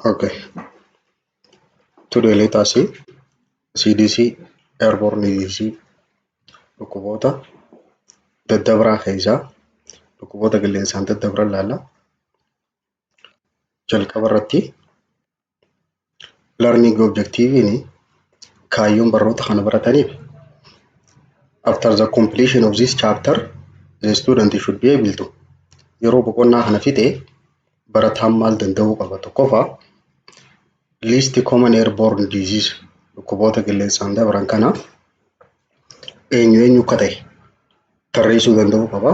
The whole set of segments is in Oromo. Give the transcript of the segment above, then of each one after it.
Okay. Today let us see CDC airborne disease, dhukkuboota daddabraa keessaa dhukkuboota qilleensaan daddabran ilaalla. Jalqaba irratti learning objective'n, kaayyoon barnoota kana barataniif, after the completion of this chapter the student should be able to, yeroo boqonnaa kana fixe barataan maal danda'uu qaba? Tokkoffaa, list common airborne disease, dhukkuboota qilleensaan dabran kana eenyu eenyu akka ta'e tarreessuu danda'uu qaba.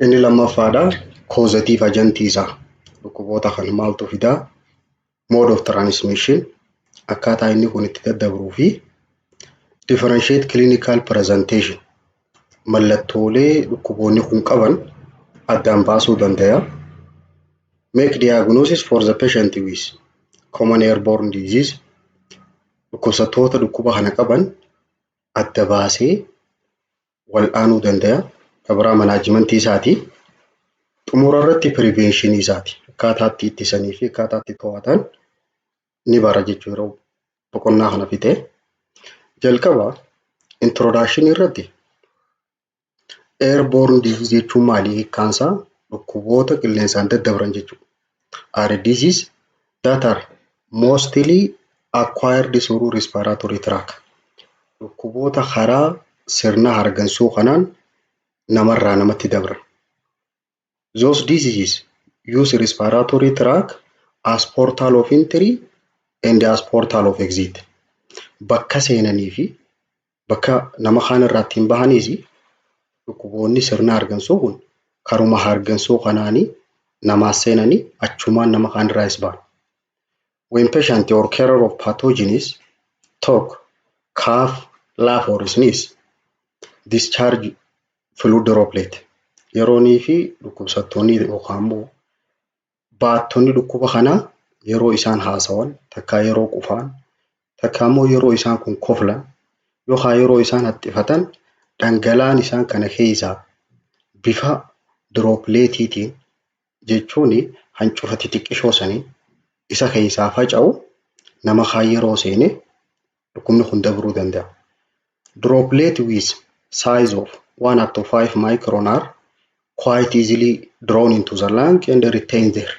Inni lammaffaadha, causative agentii isaa, dhukkuboota kana maaltu fidaa, mode of transmission, akkaataa inni kun itti daddabruu fi differentiate clinical presentation, mallattoolee dhukkuboonni kun qaban addaan baasuu danda'a. Make diagnosis for the patient with common airborne disease, dhukkubsattoota dhukkuba kana qaban adda baasee wal'aanuu danda'a. Kan biraa managementii isaati. Xumura irratti preventionii isaati. Akkaataa itti ittisanii fi akkaataa itti to'atan ni bara jechuudha yeroo boqonnaa kana fixe. Jalqaba introduction irratti airborne disease jechuun maali? Hiikkaan isaa dhukkuboota qilleensaan daddabran jechuudha. Are disease that are mostly acquired through respiratory tract. Dhukkuboota karaa sirna hargansuu kanaan namarraa namatti dabran. Those diseases use respiratory tract as portal of entry and as portal of exit. Bakka seenanii fi bakka nama kaan irraa ittiin bahaniis dhukkuboonni sirna hargansuu kun karuma hargansuu kanaanii namaas seenanii achumaan nama kaan irraas bahan. When patient or carrier of pathogens talk, cough, laugh or sneeze, discharge fluid droplet. Yeroonii fi dhukkubsattoonni yookaan immoo baattonni dhukkuba kanaa yeroo isaan haasawan, takkaa yeroo qufaan, takkaa immoo yeroo isaan kun koflan, yookaan yeroo isaan haxxifatan, dhangala'aan isaan kana keessaa bifa dropletiitiin, jechuun hancufa xixiqqishoo sanii isa keessaa faca'u nama kaan yeroo seene dhukkubni kun dabruu danda'a. Droplet with size of 1 up to 5 micron are quite easily drawn into the lung and retained there.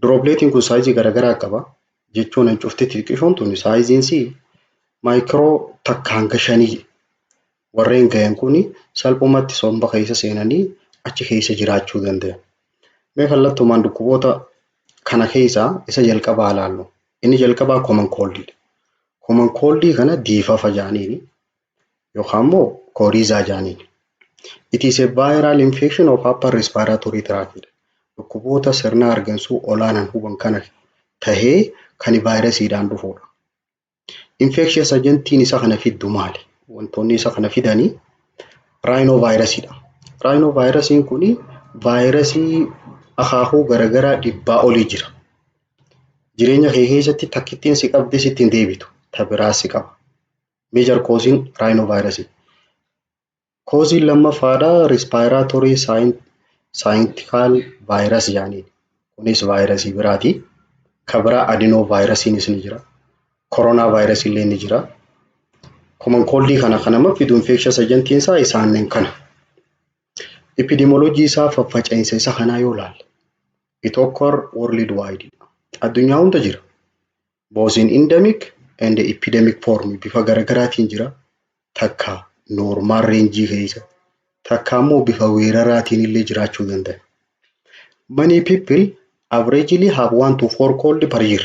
Dropletiin kun sizeii garaagaraa qaba. Jechuun hancufti xixiqqishoon tun sizeiin isii micro 1 hanga 5 warreen gahan kun salphumatti somba keessa seenanii achi keessa jiraachuu danda'an. Mee kallattumaan dhukkuboota kana keessaa isa jalqabaa ilaallu. Inni jalqabaa common coldidha. Common coldii kana diifafa jedhaniini yookaan immoo coryza jedhaniini. It is a viral infection of upper respiratory tract. Dhukkuboota sirna hargansuu olaanaan huban kana tahee kan vaayirasiidhaan dhufudha. Infectious agentiin isa kana fiddu maali? Wantoonni isa kana fidanii rhinovirusiidha. Rhinovirusiin kun vaayirasii akaakuu garaagaraa 100 olii jira. Jireenya kee keessatti takkittiin si qabdee sitti hin deebitu. Ta biraas si qaba. Major causeiin rhinovirusii. Causeiin lammaffaadha respiratory syncytial virus jedhaniin. Kunis vaayirasii biraati. Ka biraa adenovirusiinis ni jira. Koronaa vaayirasii illee ni jira. Common coldii kana kan nama fidu infectious agentiin isaa isaanneen kana. Epidemiology isaa, faffaca'iinsa isa kanaa yoo ilaalle, it occur worldwide. Addunyaa hunda jira. Both in endemic and epidemic form, bifa garagaraatiin jira. Takka normal range keessa, takka immoo bifa weeraraatiin illee jiraachuu danda'a. Many people averagely have one to four cold per year.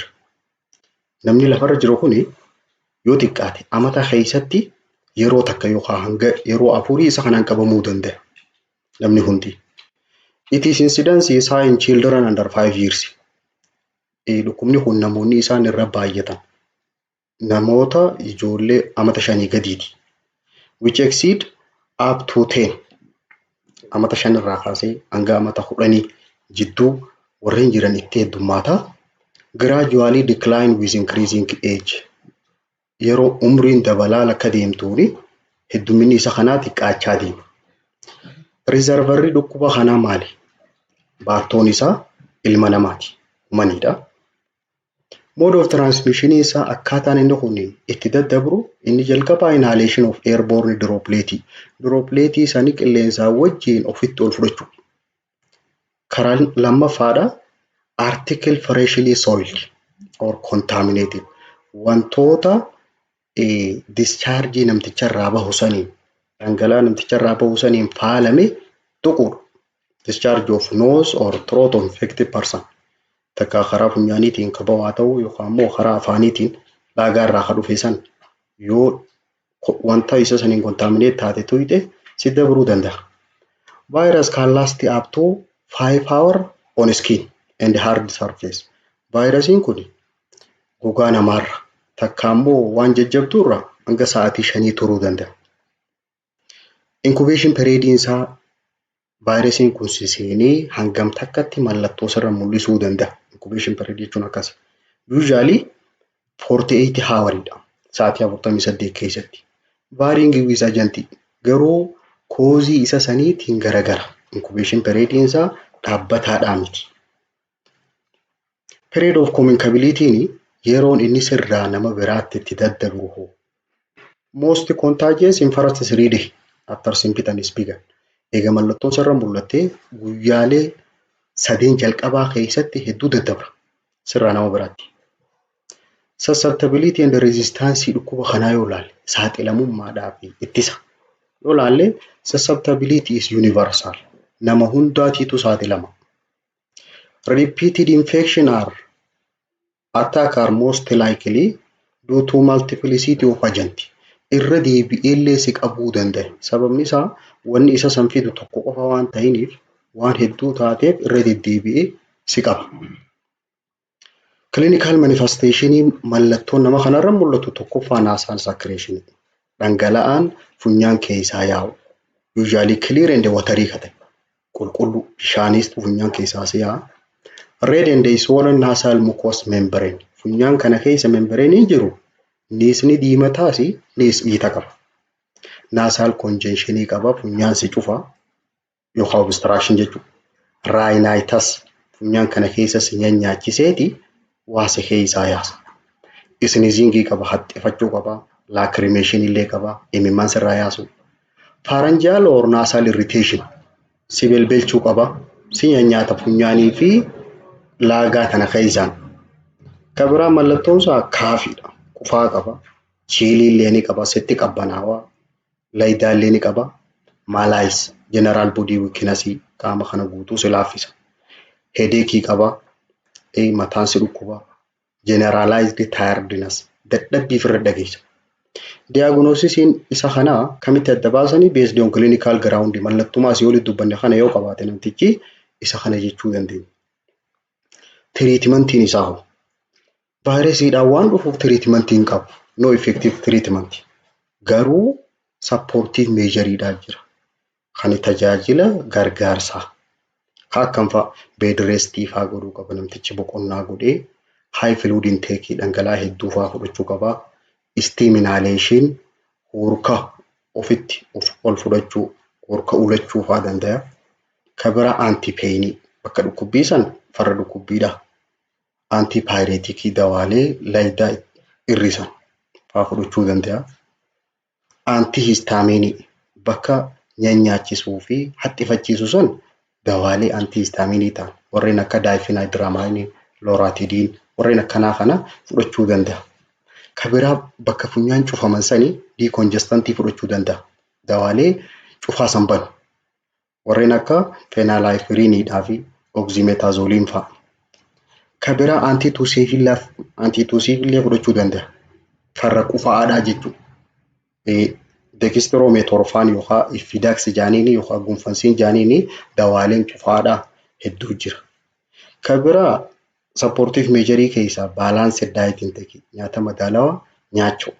Namni lafarra jiru kuni yoo xiqqaate amata keessatti yeroo takka yookaan hanga yeroo afurii isa kanaan qabamuu danda'a. Namni hundi. It is incidence is high in children under 5 years. Dhukkubni kun namoonni isaan irra baay'atan namoota ijoollee amata 5 gadiiti. Which exceed up to 10. Amata 5 irraa kaasee hanga amata 10 jidduu warreen jiran itti heddummaata. Gradually decline with increasing age. Yeroo umriin dabalaa akka deemtuuni heddumminni isa kanaa xiqqaachaa deema. Reservoirri dhukkuba kanaa maali? Baattoon isaa ilma namaati. Humaniidha. Mode of transmission isaa, akkaataan inni kun itti daddabru, inni jalqabaa inhalation of airborne droplet. Droplet isaanii qilleensaa wajjin ofitti ol fudhachuu. Karaan lammaffaadha, article freshly soiled or contaminated. Wantoota discharge namticharraa bahu saniin, dhangala'aa namticharraa bahu saniin faalame tuquudha. Discharge of nose or throat of infected person. Takka karaa funyaaniitiin ka bahu haa ta'u yookaan immoo karaa afaaniitiin laagaa irraa ka dhufe san yoo wanta isa saniin contaminate taate tuyxe si dabruu danda'a. Virus can last up to 5 hour on skin and hard surface. Vaayirasiin kun gogaa namaarra takka immoo waan jajjabduurra hanga sa'aatii 5 turuu danda'a. Incubation period isaa, vaayirasiin kun si seenee hangam takkatti mallattoo sirra mul'isuu danda'a? Incubation period jechuun akkas. Usually 48 hour dha. Sa'aatii 48 keessatti. Varying with agent, garuu cause isa saniitiin garagara. Incubation period isaa dhaabbataadhaa miti. Period of communicability, yeroon inni sirraa nama biraatti itti daddabru hoo? Most contagious in first 3 day after symptoms began. Egaa mallattoon sirra mul'attee guyyaalee 3 jalqabaa keessatti hedduu daddabra sirraa nama biraatti. Susceptibility and resistance dhukkuba kanaa yoo ilaalle, saaxilamummaadhaa fi ittisa yoo ilaalle, susceptibility is universal. Nama hundaatiitu saaxilama. Repeated infection are attack are most likely due to multiplicity of agent. Irra deebi'eellee si qabuu danda'a. Sababni isaa wanni isa san fidu tokko qofa waan ta'iniif, waan hedduu taateef irra deddeebi'ee si qaba. Clinical manifestation, mallattoon nama kanarra mul'atu, tokkoffaa nasal secretion, dhangala'aan funyaan keessaa yaa'u, usually clear and watery ka ta'e, qulqulluu bishaanis funyaan keessaa si yaa'a. Red and swollen nasal mucous membrane, funyaan kana keessa membrane jiru niisni diimataas niis dhiita qaba. Nasal congestion qaba, funyaan si cufa yookaan obstruction jechuudha. Rhinitis, funyaan kana keessa si nyanyaachiseeti waa si keessaa yaasa. Sneezing qaba, haxxifachuu qaba. Lacrimation illee qaba, imimmaan sirraa yaasu. Pharyngeal or nasal irritation, si belbelchuu qaba. Si nyaata funyaanii fi laagaa kana keessaan. Kan biraa mallattoon isaa coughiidha. Qufaa qaba. Chill illee ni qaba. Sitti qabbanaawaa. Laayidaa illee ni qaba. Malaise, general body weakness, qaama kana guutuu si laaffisa. Headache qaba. Mataan si dhukkuba. Generalized tiredness, dadhabbii ofirra dhageessa. Diagnosisiin isa kanaa kamitti adda baasanii? Based on clinical ground, mallattuma asii olitti dubbanne kana yoo qabaate namtichi isa kana jechuu dandeenya. Treatmentiin isaa hoo? Vaayirasiidhaan waan dhufuuf treatmentii hin qabu. No effective treatment. Garuu supportive measureiidhaan jira. Kan tajaajila gargaarsaa. Ka akkam fa'a? Bed restii fa'aa godhuu qaba namtichi, boqonnaa godhee, high fluid intake, dhangala'aa hedduu fa'aa fudhachuu qaba. Steam inhalation, hurka ofitti ol fudhachuu, hurka ulachuu fa'aa danda'a. Ka biraa antipainii, bakka dhukkubbii san farra dhukkubbiidha. Antipyreticii, dawaalee laayidaa hir'isan fa'aa fudhachuu danda'a. Antihistamineii, bakka nyaanyaachisuu fi haxxifachiisu san dawaalee antihistamineii ta'an warreen akka diphenhydramine, loratadine, warreen akkanaa kana fudhachuu danda'a. Ka biraa bakka funyaan cufaman sanii decongestantii fudhachuu danda'a. Dawaalee cufaa san banu. Warreen akka phenylephrineiidhaa fi oxymetazoline fa'a. Ka biraa antitussiveillee fudhachuu danda'a. Farra qufaa'aadhaa jechuudha. Dextromethorphan yookaan Efudex jaaniini yookaan Guanfacine jaaniini, dawaaleen cufaadhaa hedduu jira. Ka biraa supportive measureii keessaa balanced diet intake, nyaata madaalawaa nyaachuu.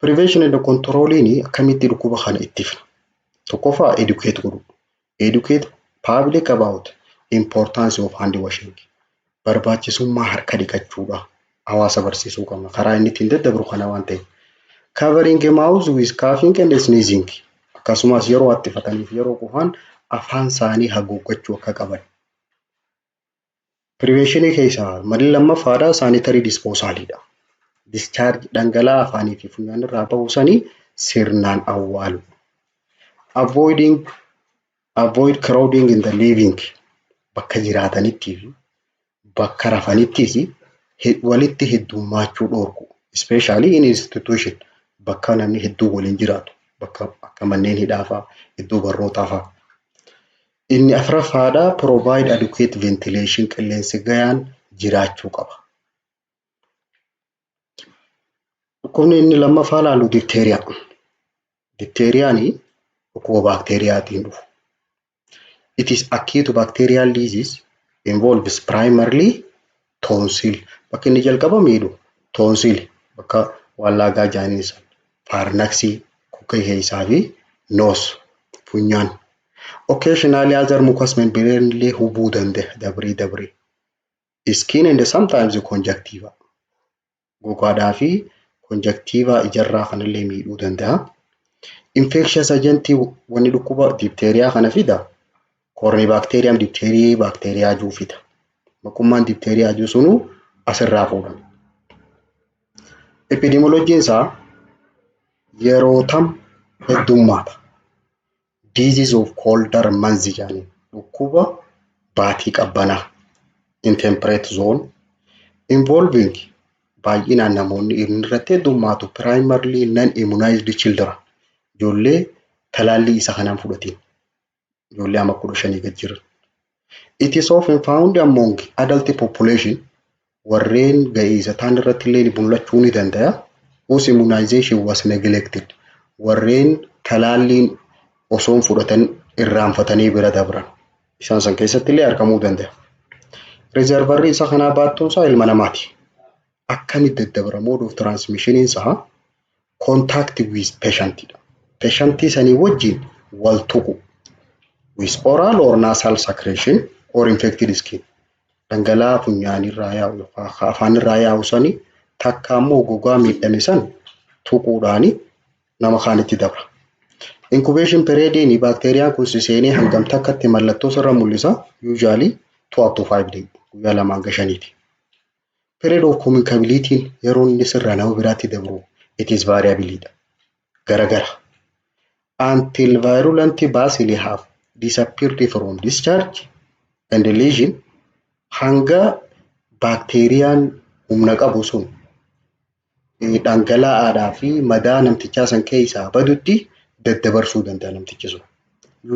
Prevention and controlling, akkamitti dhukkuba kana ittifna? Tokkoffaa, educate godhuu. Educate public about importance of hand washing. Barbaachisummaa harka dhiqachuudha. Hawaasa barsiisuu qabna. Karaa inni ittiin daddabru kana waan ta'eef. Covering mouth with coughing and sneezing. Akkasumas yeroo haxxifatanii fi yeroo qufaan afaan isaanii haguuggachuu akka qaban. Preventionii keessaa malli lammaffaadha sanitary disposalidha. Discharge dhangala'aa afaanii fi funyaan irraa bahu sanii sirnaan awwaalu. Avoid crowding in the living, bakka jiraatanittii fi bakka rafanittis walitti heddummaachuu dhoorku. Especially in institution, bakka namni hedduun waliin jiraatu, bakka akka manneen hidhaa fa'aa, iddoo barnootaa fa'aa. Inni afuraffaadha provide adequate ventilation, qilleensi gayaan jiraachuu qaba. Dhukkubni inni lammaffaa ilaallu diphtheria. Diphtheriaan dhukkuba baakteeriyaatiin dhufu. It is acute bacterial disease involves primarily tonsil. Bakki inni jalqaba miidhu tonsil, bakka wallaagaa jaaniin sana, pharynxii kokkee keessaa fi nose, funyaan. Occasionally other mucous membrane illee hubuu danda'a dabree dabree. Skin and sometimes conjunctiva. Gogaadhaa fi conjunctiva ijarraa kanallee miidhuu danda'a. Infectious agent, wanni dhukkuba diphtheria kana fida, Corynebacterium diphtheriae baakteeriyaa juu fida. Maqummaan diphtheria juu sunuu asirraa fuudhame. Epidemiologyiin isaa yeroo tam heddummaata. Disease of colder months jedhanii, dhukkuba baatii qabbanaa in temperate zone involving, baay'inaan namoonni inni irratti heddummaatu primarily non immunized children, ijoollee talaallii isa kanaan fudhatiin, ijoollee amma 15 gad jiran. It is often found among adult population, warreen ga'eessa ta'an irratti illee mul'achuu ni danda'a. Whose immunization was neglected, warreen talaalliin osoo hin fudhatan irraanfatanii bira dabran. Isaan san keessatti illee argamuu danda'a. Reservoirri isa kanaa, baattuun isaa ilma namaati. Akkamitti daddabra? Mode of transmission isaa contact with patient dha. Patientii sanii wajjin wal tuqu. With oral or nasal secretion or infected skin. Dhangala'aa funyaanirraa yaa'u yookaan afaanirraa yaa'u sani takka ammoo gogaa miidhame san tuquudhaani nama kaanitti dabra. Incubation periodiin baakteeriyaan kun seenee hangam takkatti mallattoo sirra mul'isa? Usually 2 up to 5 day, guyyaa 2 hanga 5ti. Period of communicability, yeroo inni sirraa nama biraatti dabru, it is variable dha. Garagara. Until virulent bacilli have disappeared from discharge and lesion, hanga baakteeriyaan humna qabu sun dhangala'aadhaa fi madaa namtichaa san keessaa badutti daddabarsuu danda'a namtichi sun.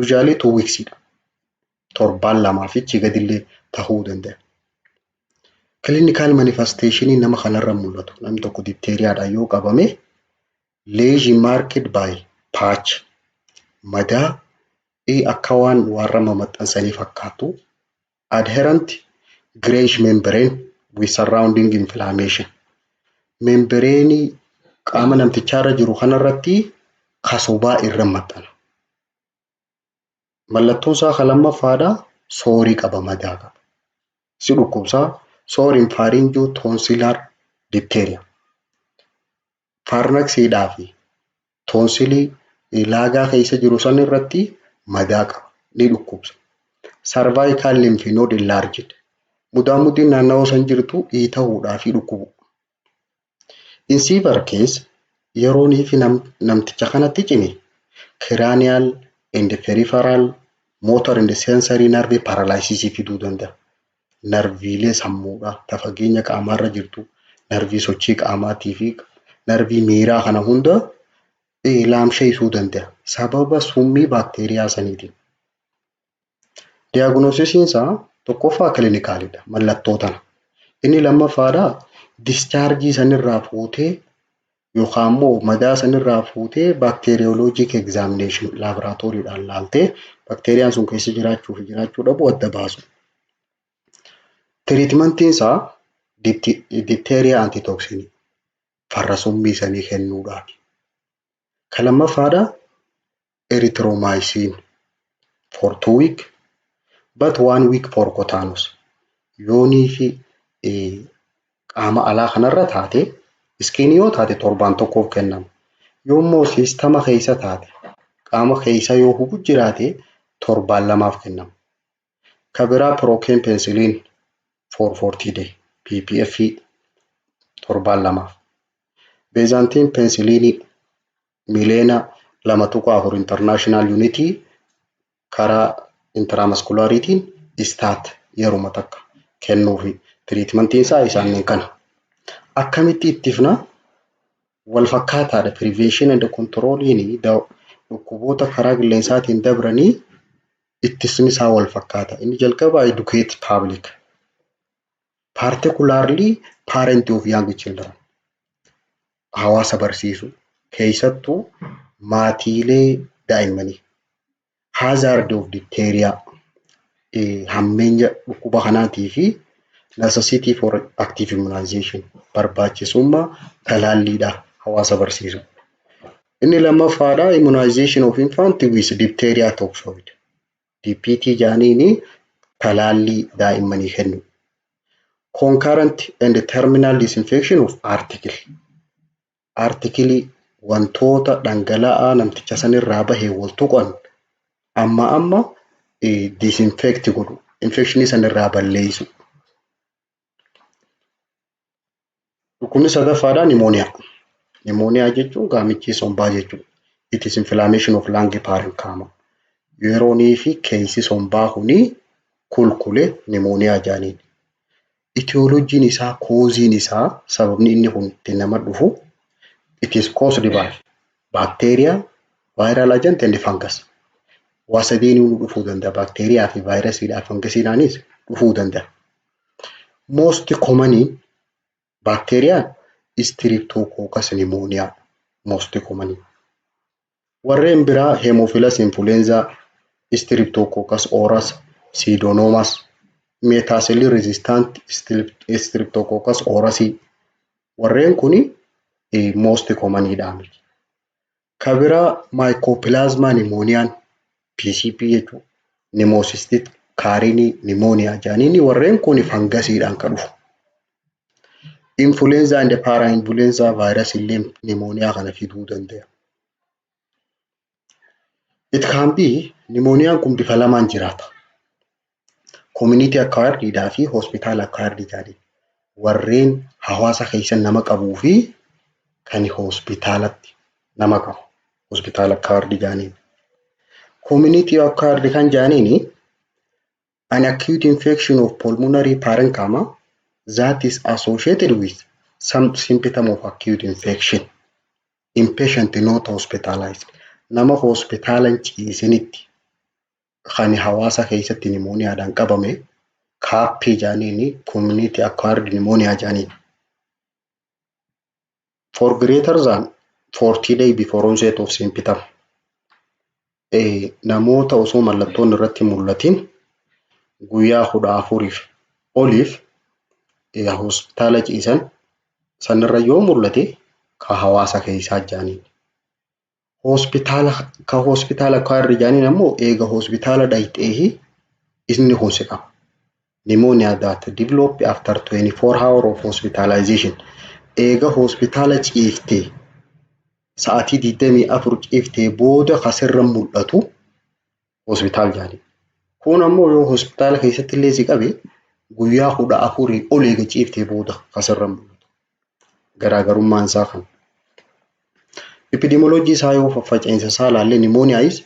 Usually 2 weeks dha. Torbaan lamaa fi achii gadillee tahuu danda'a. Clinical manifestation nama kanarra mul'atu, namni tokko diphtheriaadhaan yoo qabame, lesion marked by patch, madaa akka waan warra mamaxxansanii fakkaatu, adherent grayish membrane with surrounding inflammation. Membraneii qaama namtichaarra jiru kanarratti kasobaa irra maxxana. Mallattoon isaa kan lammaffaadha soreii qaba, madaa qaba. Si dhukkubsaa sore in pharyngotonsillar diphtheria. Pharynxiidhaa fi tonsilii laagaa keessa jiru san irratti madaa qaba, ni dhukkubsa. Cervical lymph node enlarged. Mudaammudiin naannawaa san jirtu dhiitahuudhaa fi dhukkubu. In severe case, yeroo fi namticha kanatti cime, cranial and peripheral motor and sensory nerve paralysis fiduu danda'a. Narviilee sammuudhaa ta fageenya qaamaarra jirtu, narvii sochii qaamaatii fi narvii miiraa kana hunda laamsheessuu danda'a. Sababa summii baakteeriyaa saniitiin. Diagnosisiin isaa tokkoffaa clinicalidha, mallattoo tana. Inni lammaffaadhaa dischargeii sanirraa fuutee yookaan immoo madaa sanirraa fuutee bacteriologic examination laaboraatooriidhaan laaltee baakteeriyaan sun keessa jiraachuu fi jiraachuu dhabuu adda baasu. Treatmentiin isaa diphtheria antitoxinii, farra summii sanii kennuudhaafi. Kan lammaffaadhaa erythromycin for 2 week but one week for cutaneous. Yoonii fi qaama alaa kanarra taate, skinii yoo taate, torbaan tokkoof kennama. Yoommoo systema keessa taate, qaama keessa yoo hubu jiraate, torbaan lamaaf kennama. Ka biraa procaine penicillin. For 40 day PPF torbaan 2f. Benzathine penicillin miliyoona 2.4 international unitii karaa intramusculariitiin stat yeruma takka kennuufi. Treatmentiin isaa isaaniin kana. Akkamitti ittifna? Wal fakkaataadha. Prevention and controlling dhukkuboota karaa qilleensaatiin dabranii ittisni isaa wal fakkaata. Inni jalqabaa educate public. Particularly parent of young children. Hawaasa barsiisuu. Keessattuu maatiilee daa'immanii. Hazard of diphtheria, hammeenya dhukkuba kanaatii fi necessity for active immunization, barbaachisummaa talaalliidha hawaasa barsiisuu. Inni lammaffaadha immunization of infant with diphtheria toxoid. DPT jaaniini talaallii daa'immanii kennu. Concurrent and terminal disinfection of article. Articleii wantoota dhangala'aa namticha sanirraa bahe wal tuqan amma amma disinfect godhu. Infectionii sanirraa balleessu. Dhukkubni sadaffaadhaa pneumonia. Pneumonia jechuun gaamichii sombaa jechuudha. It is inflammation of lung parenchyma. Yeroonii fi keessi sombaa kunii kulkule pneumonia jedhaniin. Etiologyn isaa, causeiin isaa, sababni inni kun ittiin nama dhufu, it is caused by bacteria, viral agent and fungus. Waa sadeeniin dhufuu danda'a. Baakteeriyaa fi vaayirasiidhaa fi fangasiidhaanis dhufuu danda'a. Most common baakteeriyaan Streptococcus pneumoniae most common. Warreen biraa Haemophilus influenza, Streptococcus aureus, Pseudomonas, methicillin resistant Streptococcus aureus, warreen kuni most commonidha. Ka biraa Mycoplasma pneumoniae, PCP jechuudha. Pneumocystis carinii pneumonia jedhaniini warreen kun fangasiidhaan kan dhufu. Influenza and parainfluenza virus illee pneumonia kana fiduu danda'a. It can be, pneumoniaan kun bifa lamaan jiraata. Community acquired dhaa fi hospital acquired jedhanii. Warreen hawaasa keessa nama qabuu fi kan hospitaalatti nama qabu. Hospital acquired jedhaniin. Community acquired kan jedhaniini an acute infection of pulmonary parenchyma that is associated with some symptom of acute infection in patient not hospitalized. Nama hospitaala hin ciisinitti kan hawaasa keessatti pneumoniaadhaan qabame CAP jedhaniini, community acquired pneumonia jedhaniin. For greater than 40 day before onset of symptom. Namoota osoo mallattoon irratti mul'atin guyyaa 14f oliif hospitaala ciisan sanirra yoo mul'ate ka hawaasa keessaa jedhaniin. Hospitaala ka hospitaala acquired jedhaniin ammoo eega hospitaala dhayxeehi inni kun si qaba. Pneumonia that develop after 24 hour of hospitalization. Eega hospitaala ciiftee sa'aatii 24 ciiftee booda kasirra mul'atu hospitaal jedhanii. Kun ammoo yoo hospitaala keessatti illee si qabe guyyaa 14 ol eega ciiftee booda kasirra mul'atu. Garaagarummaan isaa kana. Epidemiology isaa yoo faffaca'iinsa isaa ilaalle, pneumonia is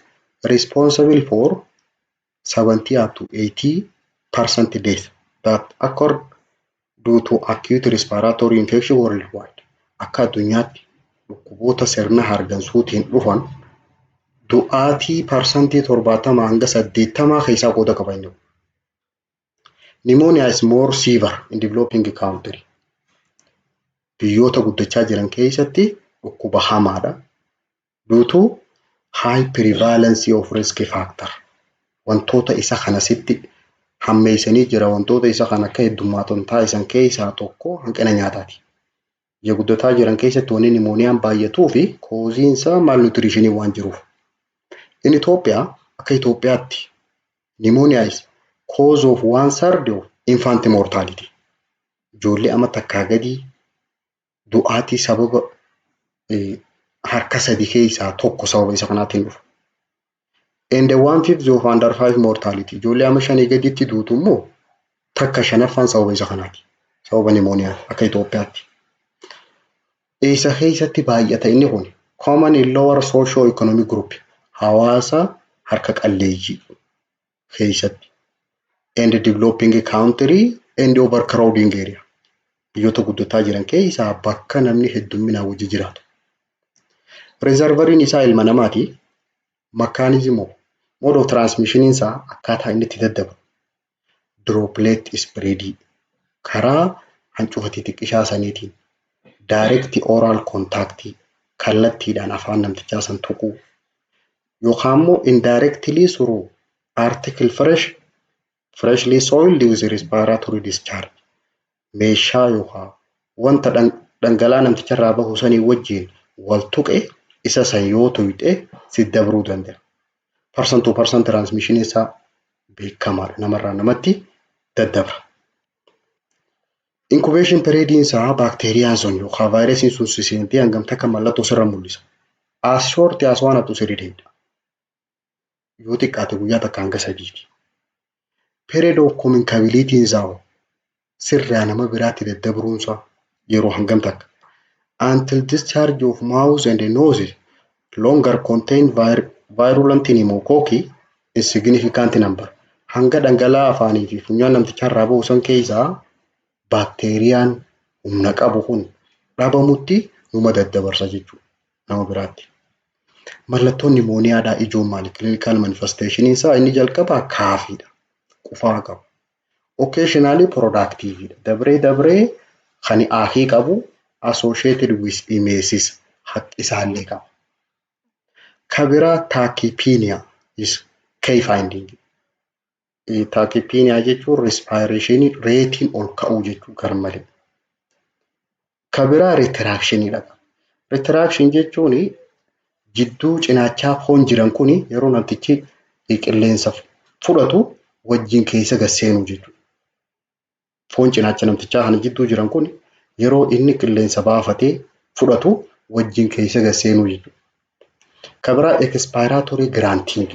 responsible for 70 up to 80% death that occur due to acute respiratory infection worldwide. Akka addunyaatti dhukkuboota sirna hargansuutiin dhufan du'aatii 70% hanga 80 keessaa qooda qaba inni kun. Pneumonia is more severe in developing country. Biyyoota guddachaa jiran keessatti dhukkuba hamaadha. Due to high prevalence of risk factor. Wantoota isa kana sitti hammeessanii jira. Wantoota isa kana akka heddummaatan taasisan keessaa tokko hanqina nyaataati. Biyya guddataa jiran keessatti wanni pneumoniaan baay'atuu fi causeiin isaa malnutritionii waan jiruuf. In Itoophiyaa, akka Itoophiyaatti, pneumonia is cause of one third of infant mortality. Ijoollee amma takkaa gadii du'aatii sababa harka sadi keessaa tokko sababa isa kanaatiin dhufa. And one fifth of under five mortality. Ijoollee amma shanii gaditti duutu immoo Takka shanaffaan sababa isa kanaati. Sababa nimooniyaa akka Itoophiyaatti. Eessa keessatti baay'ata inni kun? Common in lower socio economic group, hawaasa harka qalleeyyii keessatti. And developing country and overcrowding area. Biyyoota guddataa jiran keessaa bakka namni heddumminaan wajji jiraatu. Reservoiriin isaa ilma namaati. Mechanism of mode of transmission isaa, akkaataa inni itti daddabaru. Droplet spread, karaa hancufa xixiqqishaa saniitiin, direct oral contact, kallattiidhaan afaan namtichaa san tuquu, yookaan immoo indirectly through article freshly soiled with respiratory discharge, meeshaa yookaan wanta dhangala'aa namticharraa bahu sanii wajjin wal tuqe, isa san yoo tuyxe si dabruu danda'a. Person to person transmission isaa beekamaadha. Namarraa namatti daddabra. Incubation period isaa, baakteeriyaan sun yookaan vaayirasiin sun si seentee hangam takka mallattoo sirra mul'isa? As short as 1 to 3 days. Yoo xiqqaate guyyaa 1 hanga 3ti. Period of communicability isaa, sirraa nama biraatti daddabruunsaa yeroo hangam takka? Until discharge of mouth and nose longer contain virulent pneumococci in significant number. Hanga dhangala'aa afaanii fi funyaan namtichaa irraa bahu san keessaa baakteeriyaan humna qabu kun dhabamutti numa daddabarsa jechuudha nama biraatti. Mallattoon nimooniyaadhaa ijoon maali? Clinical manifestation isaa inni jalqabaa coughiidha. Qufaa qaba. Occasionally productive, dabree dabree kan aakii qabu, associated with emesis, haqqisaallee qaba. Ka biraa tachypnea is key finding. Tachypnea jechuun respiration rateiin ol ka'uu jechuu garmalee. Ka biraa retractioniidha. Retraction jechuun jidduu cinaachaa foon jiran kun yeroo namtichi qilleensa fudhatu wajjin keessa gad seenuu jechuudha. Foon cinaacha namtichaa kana jidduu jiran kun yeroo inni qilleensa baafatee fudhatu wajjin keessa gad seenuu jechuudha. Ka biraa expiratory grunting,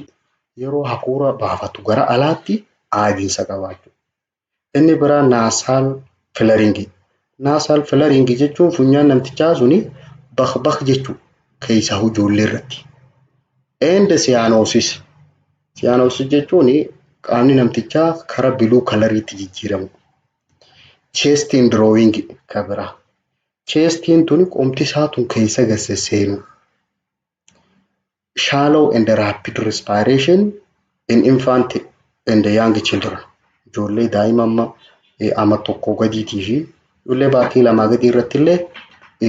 yeroo hafuura baafatu gara alaatti aadiinsa qabaachuu. Inni biraa nasal flaring. Nasal flaring jechuun funyaan namtichaa suni bak bak jechuudha, keessaa ijoollee irratti. And cyanosis. Cyanosis jechuun qaamni namtichaa kara blue coloriitti jijjiiramu. Chest indrawing ka biraa. Chestiin tuni, qomti isaa tun keessa gad sesseenu. Shallow and rapid respiration in infant and young children. Ijoollee daa'ima amma ama 1 gadiitii fi ijoollee baatii 2 gadii irratti illee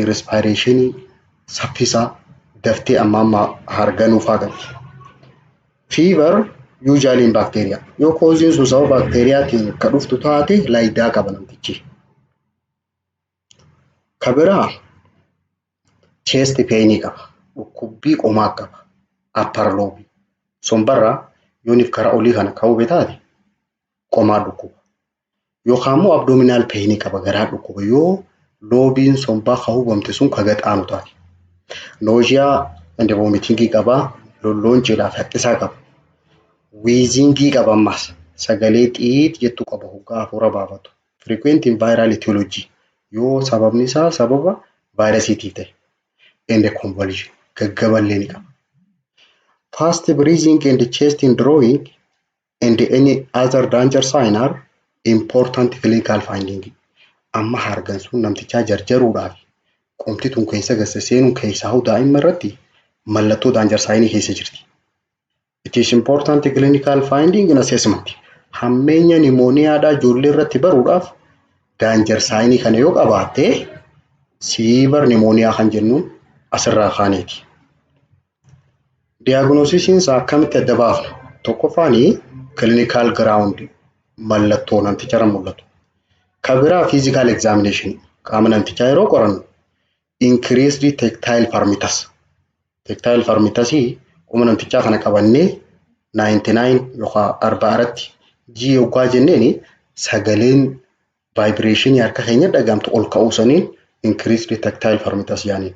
respirationii saffisaa daftee amma amma harganuu fa'aa qabdi. Fever usually in bacteria. Yoo causeiin sun sababa baakteeriyaatiin ka dhuftu taate laayidaa qaba namtichi. Ka biraa chest painii qaba. Dhukkubbii qomaa qaba. Upper lobe. Sombarraa yooniif karaa olii kana ka'uu taate qomaa dhukkuba. Yookaan immoo abdominal painii qaba, garaa dhukkuba, yoo lobeiin sombaa ka hubamte sun ka gaxaanu taate. Nausea and vomitingii qabaa, lolloon fi haqqisaa qaba. Wheezingii qaba ammas, sagalee xiit jettu qaba hoggaa hafuura baafatu. Frequent in viral etiology, yoo sababni isaa sababa vaayirasiitiif ta'e. And convulsion, gaggaballee ni qaba. Fast breathing and chest indrawing and any other danger sign are important clinical finding. Amma hargansuun namtichaa jarjaruudhaaf qomti tun keessa gassa seenuun keessaa hoo daa'imma irratti mallattoo danger signii keessa jirti. It is important clinical finding in assessment. Hammeenya nimooniyaadhaa ijoollee irratti baruudhaaf danger signii kana yoo qabaatte severe pneumonia kan jennuun asirraa kaaneeti. Diagnosisiin isaa akkamitti adda baafna? Tokkoffaani clinical ground, mallattoo namticharra mul'atu. Ka biraa physical examination, qaama namtichaa yeroo qorannu increased tactile fremitus. Tactile fremitusii qoma namtichaa kana qabannee 99 yookaan 40 irratti G yoggaa jenneeni sagaleen vibrationii harka keenya dhagahamtu ol ka'uu saniin increased tactile fremitus jaaniin.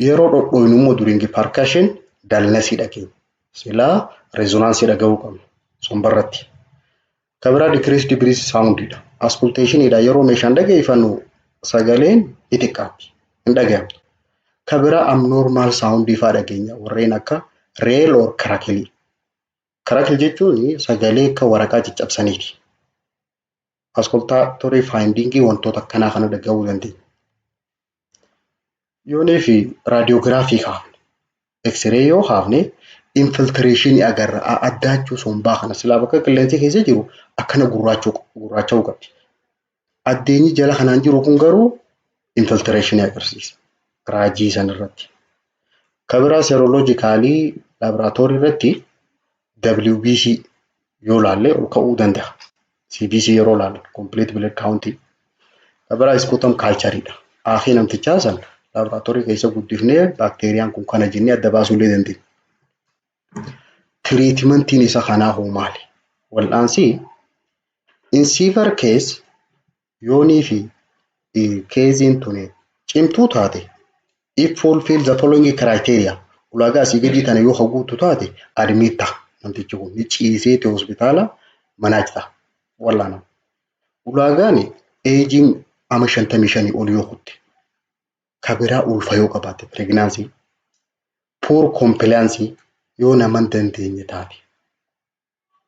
Yeroo dhodhooynu immoo during percussion dullnessii dhageenya. Silaa resonanceii dhagahuu qabna sombarratti. Kan biraa decreased breath soundidha. Auscultationiidha, yeroo meeshaan dhageeffannu sagaleen ni xiqqaatti, hin dhagayamtu. Kan biraa abnormal soundii fa'aa dhageenya, warreen akka rale or crackle. Crackle jechuun sagalee akka waraqaa caccabsaniiti. Auscultatory findingii wantoota akkanaa kana dhagahuu dandeenya. Yoonii fi radiography kaafne, X-ray yoo kaafne, infiltrationii agarra, addaachuu sombaa kana. Silaa bakka qilleensi keessa jiru akkana gurraacha'uu qabdi. Addeenyi jala kanaan jiru kun garuu infiltrationii agarsiisa raajii sanarratti. Kan biraa serologicalii laaboraatoorii irratti WBC yoo laalle ol ka'uu danda'a. CBC yeroo laalle, complete blood count. Kan biraa sputum cultureidha. Aakii namtichaa san laaboraatoorii keessa guddifnee baakteeriyaan kun kana jennee adda baasuu illee dandeenya. Treatmentiin isa kanaa hoo maali? Wal'aansi in severe case, yoonii fi caseiin tun cimtuu taate, if fulfill the following criteria, ulaagaa asii gadii tana yoo guutu taate, admit ta'a namtichi kun, ni ciiseeti hospitaala manage ta'a, wal'aanama. Ulaagaan ageiin ama 55 ol yoo kutte, ka biraa ulfa yoo qabaatte, pregnancy, poor compliance yoo nama hin dandeenye taate,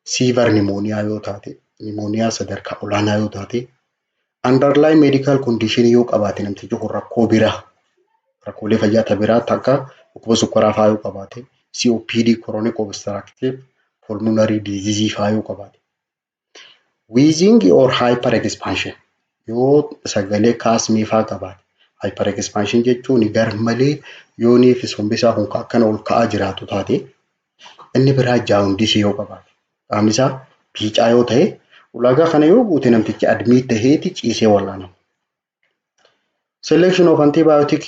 severe pneumonia yoo taate, pneumonia sadarkaa olaanaa yoo taate, underlying medical condition yoo qabaate namtichi kun, rakkoo biraa, rakkoolee fayyaa ta biraa takka dhukkuba sukkaraa fa'aa yoo qabaate, COPD, chronic obstructive pulmonary disease fa'aa yoo qabaate. Wheezing or hyper expansion yoo sagalee kaasmii fa'aa qabaate. Hyper expansion jechuun garmalee yoonii fi sombi isaa kun akkana ol ka'aa jiraatu taate. Inni biraa jaundiceii yoo qabaate, qaamni isaa biicaa yoo ta'e, ulaagaa kana yoo guute namtichi admit taheeti ciisee wal'aanama. Selection of antibiotic,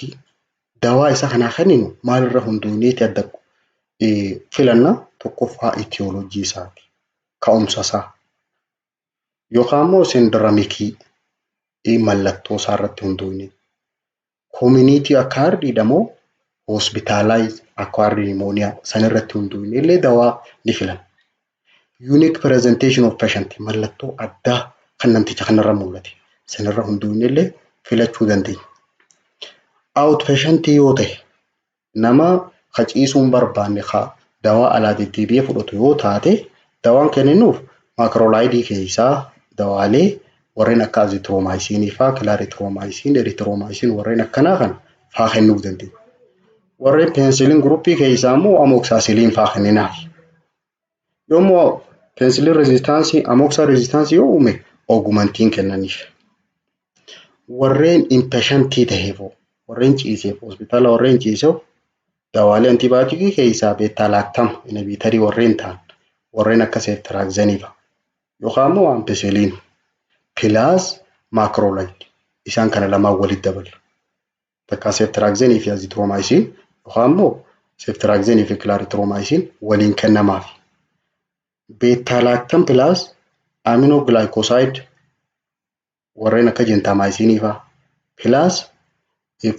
dawaa isa kanaa kenninu maalirra hundoofneeti adda filanna? Tokkoffaa etiology isaati. Ka'umsa isaa. Yookaan immoo syndromicii, mallattoo isaa irratti hundoofne. Community acquired moo hospitalized acquired pneumonia sanirratti hundoofne illee dawaa ni filanna. Unique presentation of patient, mallattoo addaa kan namticha kanarra mul'ate sanirra hundoofne illee filachuu dandeenya. Outpatient yoo ta'e, nama ka ciisuu hin barbaanne, ka dawaa alaa deddeebi'ee fudhatu yoo taate, dawaan kenninuuf macrolideii keessaa dawaalee warreen akka azithromycinii fa'aa, clarithromycin, erythromycin, warreen akkanaa kana fa'aa kennuuf dandeenya. Warreen penicillin groupii keessaa immoo amoxicillin fa'aa kenninaaf. Yoommoo penicillin resistanceii, amoxa resistanceii yoo uume, Augmentin kennaniif. Warreen inpatientii ta'eef, warreen ciiseef, hospitaala warreen ciiseef, dawaalee antibioticii keessaa beta lactam inhibitorii warreen ta'an, warreen akka ceftriaxoneii fa'a yookaan immoo ampicillin plus macrolide, isaan kana lamaan walitti dabala. Takka ceftriaxoneii fi azithromycin yookaan immoo ceftriaxoneii fi clarithromycin waliin kennamaaf. Beta lactam plus aminoglycoside warreen akka gentamicinii fa'a plus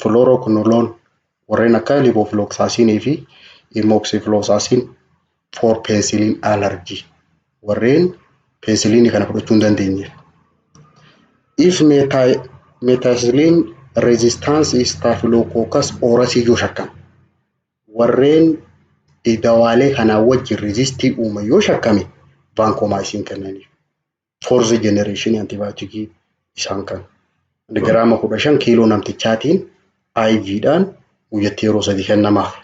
fluoroquinolone warreen akka levofloxacinii fi moxifloxacin for penicillin allergy, warreen penicillinii kana fudhachuu hin dandeenyeef. If methicillin resistance staphylococcus aureus yoo shakkame, warreen dawaalee kanaa wajjin resistii uuman yoo shakkame, vancomycin kennaniif. Fourth generation antibioticii isaan kana. Giraama 15 kiiloo namtichaatiin IVdhaan guyyatti yeroo 3 kennamaaf.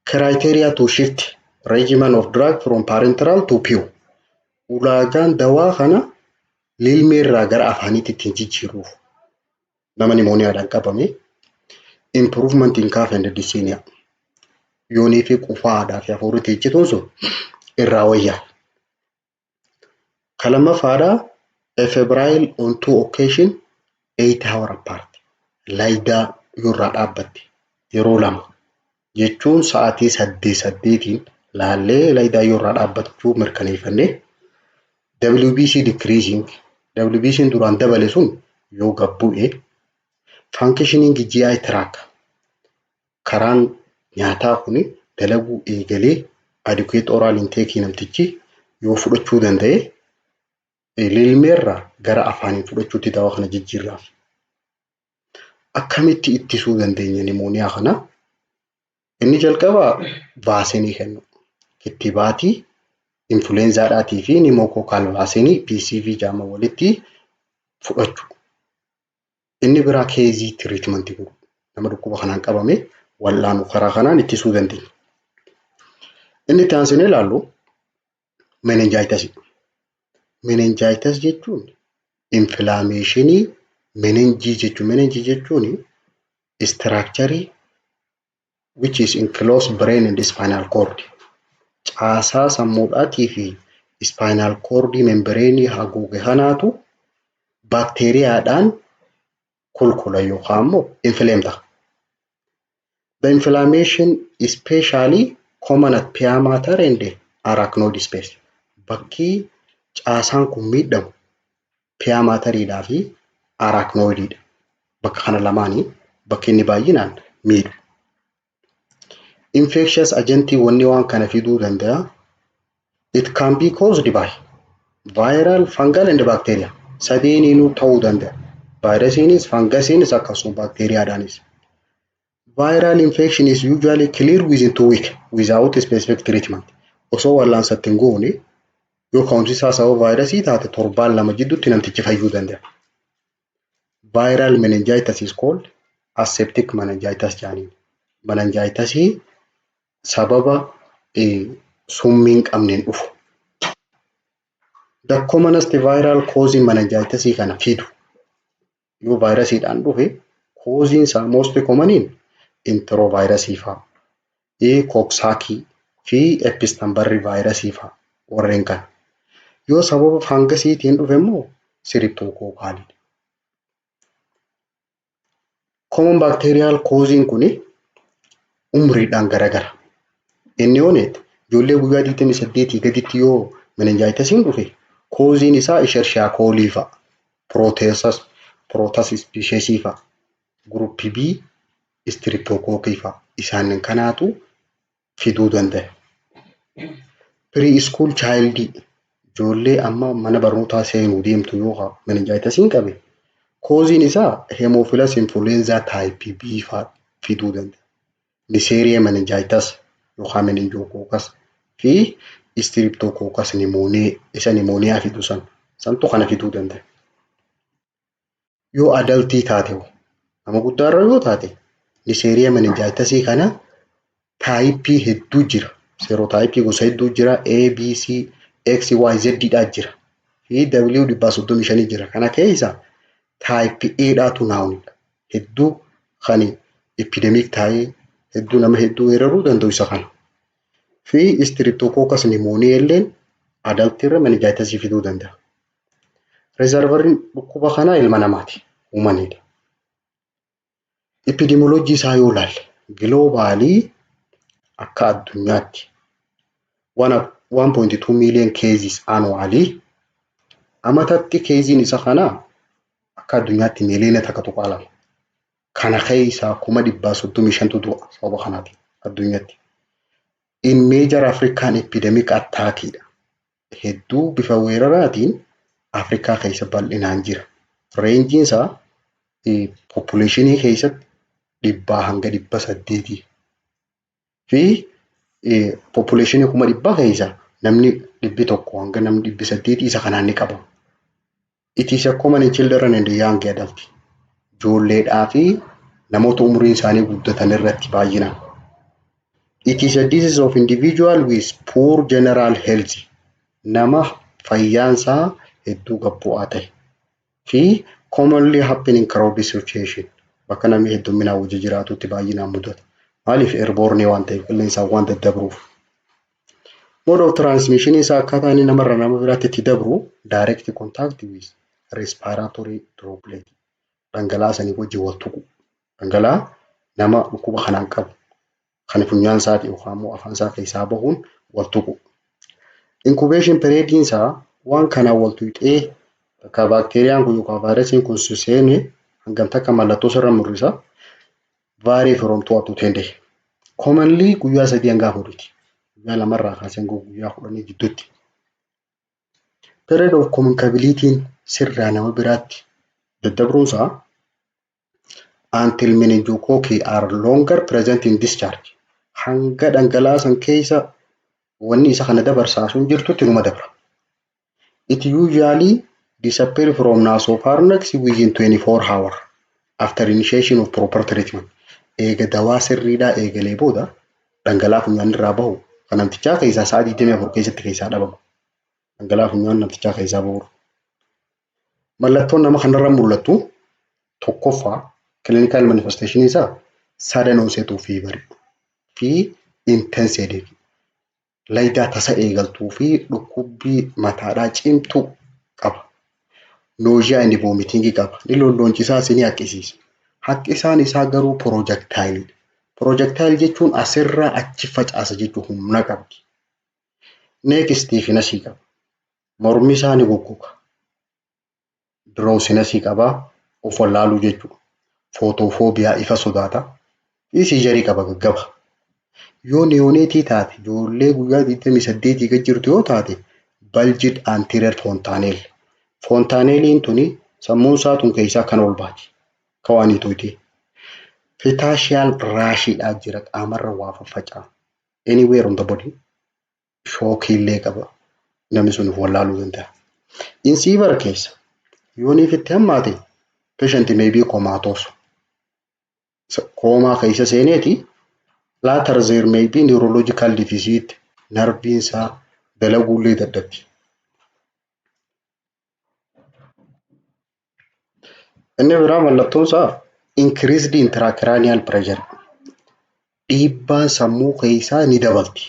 Criteria to shift regimen of drug from parenteral to PO. Ulaagaan dawaa kana lilmee irraa gara afaaniitti ittiin jijjiiruuf nama pneumoniadhaan qabame, improvement in cough and dyspnea, yoonii fi qufaadhaa fi hafuurri teechituun sun irraa wayyaa. Ka lammaffaadhaa afebrile on two occasion 8 hour apart. Laayidaa yoo irraa dhaabbatte yeroo lama jechuun sa'aatii 8 8n laallee laayidaa yoo irraa dhaabbachuu mirkaneeffannee, WBC decreasing, WBC duraan dabale sun yoo gad bu'e, functioning GI tract, karaan nyaataa kun dalaguu eegalee, adequate oral intake namtichi Yoo fudhachuu danda'e, lilmeerraa gara afaaniin fudhachuutti dawaa kana jijjiirraaf. Akkamitti ittisuu dandeenya pneumonia kana? Inni jalqabaa vaccineii kennu. Kittibaatii influenzaadhaatii fi pneumococcal vaccineii PCV jedhama walitti fudhachuu. Inni biraa caseii treatmentii godhu. Nama dhukkuba kanaan qabame wal'aanu, karaa kanaan ittisuu dandeenya. Inni itti aansinee ilaallu meningitisii. Meningitis jechuun inflammationii meninges jechuudha. Meninges jechuun structureii which is enclosed brain and spinal cord. Caasaa sammuudhaatii fi spinal cord membraneii haguuge kanaatu baakteeriyaadhaan kulkula yookaan immoo inflame ta'a. The inflammation especially common at pia mater and arachnoid space. Bakki caasaan kun miidhamu pia materiidhaa fi arachnoidiidha. Bakka kana lamaanii bakki inni baay'inaan miidhu. Infectious agentii wanni waan kana fiduu danda'a. It can be caused by viral, fungal and bacteria. Sadeeniinuu ta'uu danda'a. Vaayirasiinis, fangasiinis, akkasuma baakteeriyaadhaanis. Viral infection is usually clear within 2 weeks without specific treatment. Osoo wal'aansatti hin goone, yoo ka'umsi isaa sababa vaayirasii taate, torbaan 2 jidduutti namtichi fayyuu danda'a. Viral meningitis is called aseptic meningitis jedhaniin. Meningitisii sababa summii hin qabneen dhufu. The commonest viral causing meningitis kana fidu, yoo vaayirasiidhaan dhufe, causeiin isaa most commoniin enterovirusii fa'a, Coxsackie fi Epstein-Barr virusii fa'a warreen kana. Yoo sababa fangasiitiin dhufe immoo streptococcalidha. Common bacterial causeiin kuni umriidhaan garagara. Inni oneet ijoollee guyyaa 28 gaditti yoo meningitisiin dhufe, causeiin isaa Escherichia coli fa'a. Proteus speciesii fa'a. Group B streptococcii fa'a. Isaan kanaatu fiduu danda'a. Pre-school child, ijoollee amma mana barnootaa seenuu deemtu, yoo meningitisiin qabe, causeiin isaa Haemophilus influenza type B fa'a fiduu danda'a. Neisseria meningitis yookaan meningococcus fi Streptococcus pneumoniae isa pneumonia fidu san santu kana fiduu danda'a. Yoo adultii taate, nama guddaarra yoo taate, Neisseria meningitisii kana typeii hedduu jira. Serotypeii gosa hedduu jira. A, B, C, X, Y, Z dhaa jira. Fi W 135 jira. Kana keessa typeii A dhaatu knownidha. Hedduu kan epidemic ta'ee hedduu nama hedduu weeraruu danda'u isa kana. Fi Streptococcus pneumoniae illeen adultiirra meningitisii fiduu danda'a. Reservoiriin dhukkuba kanaa ilma namaati. Humanidha. Epidemiologyii isaa yoo ilaalle, globalii akka addunyaatti 1.2 million cases annually, amatatti caseiin isa kanaa akka addunyaatti miiliyoona 1.2. Kana keessaa 135,000tu du'a sababa kanaatiin addunyatti. In major African epidemic attackidha. Hedduu bifa weeraraatiin Afrikaa keessa bal'inaan jira. Rangeiin isaa populationii keessatti 100 hanga 800 fi populationii 100,000 keessa namni 100 hanga namni 800 isa kanaan ni qabama. It is a common in children and young adult. Ijoolleedhaa fi namoota umuriin isaanii guddatan irratti baay'inaan. It is a disease of individual with poor general health. Nama fayyaan isaa hedduu gad bu'aa ta'e fi commonly happen in crowded situation. Bakka namni hedduminaan wajji jiraatutti baay'inaan mudata. Maaliif? Airborne waan ta'eef, qilleensaan waan daddabruuf. Mode of transmission isaa, akkaataa inni namarraa nama biraatti itti dabru, direct contact with respiratory droplet. Dhangala'aa sanii wajjin wal tuqu. Dhangala'aa nama dhukkuba kanaan qabu kan funyaan isaatii yookaan immoo afaan isaa keessaa bahuun wal tuqu. Incubation period isaa, waan kanaan wal tuqxee bakka baakteeriyaan kun yookaan vaayirasiin kun si seene hangam takka mallattoo sirra mul'isa? Vary from 2 up to 10 day. Commonly guyyaa 3 hanga 4ti. Guyyaa 2rraa kaasee hanga guyyaa 10 gidduutti. Period of communicability sirraa nama biraatti daddabruunsaa until meningococci are longer present in discharge. Hanga dhangala'aa san keessa wanni isa kana dabarsaa sun jirtutti numa dabra. It usually disappear from nasopharynx within 24 hours after initiation of proper treatment. Eega dawaa sirriidhaa eegalee booda dhangala'aa funyaan irraa bahu kan namtichaa keessaa sa'a 24 keessatti keessaa dhabama. Dhangala'aa funyaan namtichaa keessaa bahu. Mallattoon nama kanarra mul'attu tokkoffaa, clinical manifestation isaa sudden onset of fever fi intense headache. Laydaa tasa eegaltuu fi dhukkubbii mataadhaa cimtuu qaba. Nausea and vomiting qaba. Ni lolloonchisaas, ni haqqisiisa. Haqqisaan isaa garuu projectile. Projectile jechuun asirraa achi facaasa jechuun humna qabdi. Neck stiffness qaba. Mormi isaa ni goggoga. Drowsiness qaba. Of wallaaluu jechuudha. Photophobia, ifa sodaata. Fi seizure qaba, gaggaba. Yoo neonate taate, ijoollee guyyaa 28 gad jirtu yoo taate, bulged anterior fontanelle. Fontanelliin tuni sammuun isaa tun keessaa kan ol baati. Akka waan hiituuti. Petechial rashiidhaa jira, qaamarra waa faffaca'a. Anywhere on the body. Shockiillee qaba. Namni sun of wallaaluu danda'a. In severe keessa yooniif itti hammaate, patient may be comatose. Koomaa keessa seeneeti, later there may be neurological deficit, nerviin isaa dalaguullee dadhabdi. Inni biraa mallattoon isaa increased intracranial pressure. Dhiibbaan sammuu keessaa ni dabalti.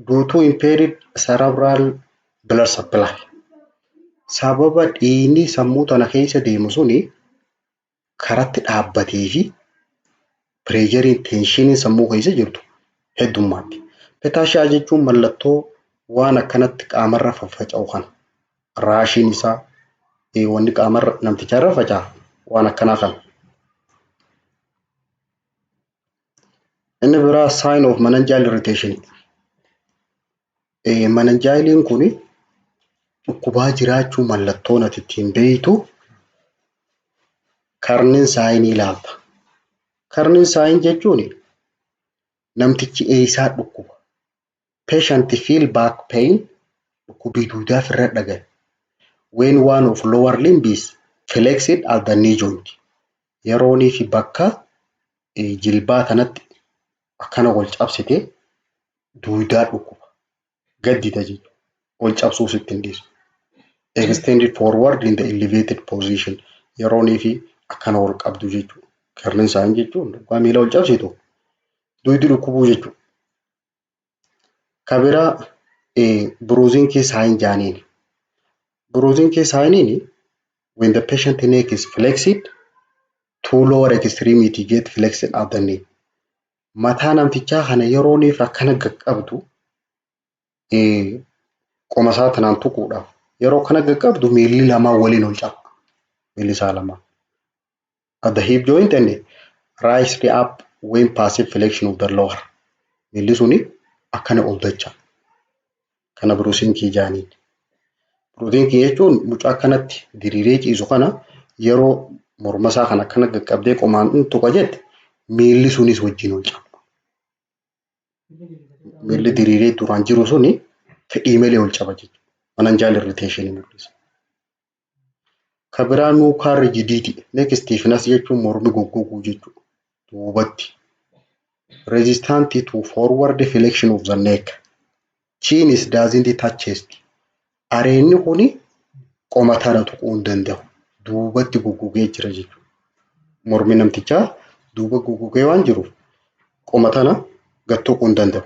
Due to impaired cerebral blood supply. Sababa dhiigni sammuu tana keessa deemu suni karatti dhaabbatee fi pressureiin, tensioniin sammuu keessa jirtu heddummaatti. Petechiae jechuun mallattoo waan akkanatti qaamarra faffaca'u kana. Rashiin isaa, wanni qaamarra namticharra faca'a waan akkanaa kana. Inni biraa sign of meningeal irritation. Meningealiin kun dhukkubaa jiraachuu mallattoon ati ittiin beektu Kernig sign ilaalta. Kernig sign jechuun namtichi eessaa dhukkuba? Patient feel back pain, dhukkubii duudaa ofirra dhagaye. When one of lower limb is flexed at the knee joint. Yeroonii fi bakka jilbaa kanatti akkana wal cabsite duudaa dhukkuba. Gaddita jechuudha. Wal cabsuu sitti hin dhiisu. Extended forward in the elevated position. Yeroonii fi akkana wal qabdu jechuudha. Kernig sign jechuun dhugaa miila wal cabsitu duydi dhukkubuu jechuudha. Ka biraa Brudzinski sign jaaniin. Brudzinski signiin when the patient neck is flexed, two lower extremity get flexed at the knee. Mataa namtichaa kana yerooniif akkana qaqqabdu, qoma isaa tanaan tuquudhaaf yeroo kana qaqqabdu, miilli lamaan waliin ol caba. Miilli isaa lamaan. At the hip joint and rise up when passive flexion of the lower. Miilli suni akkana ol dacha. Kana Brudzinski jaaniin. Brudzinski jechuun mucaa akkanatti diriiree ciisu kana yeroo morma isaa kana akkana qaqqabdee qomaan tuqa jette, miilli sunis wajjin ol caba. Miilli diriiree duraan jiru suni fedhii malee ol caba jechuudha. Meningeal irritation mul'isa. Ka biraa nuchal rigidity. Neck stiffness jechuun mormi goggoguu jechuudha. Duubatti. Resistant to forward flexion of the neck. Chin is doesn't touch chest. Areenni kuni qoma tana tuquu hin danda'u. Duubatti goggogee jira jechuudha. Mormi namtichaa duuba goggogee waan jiruuf qoma tana gad tuquu hin danda'u.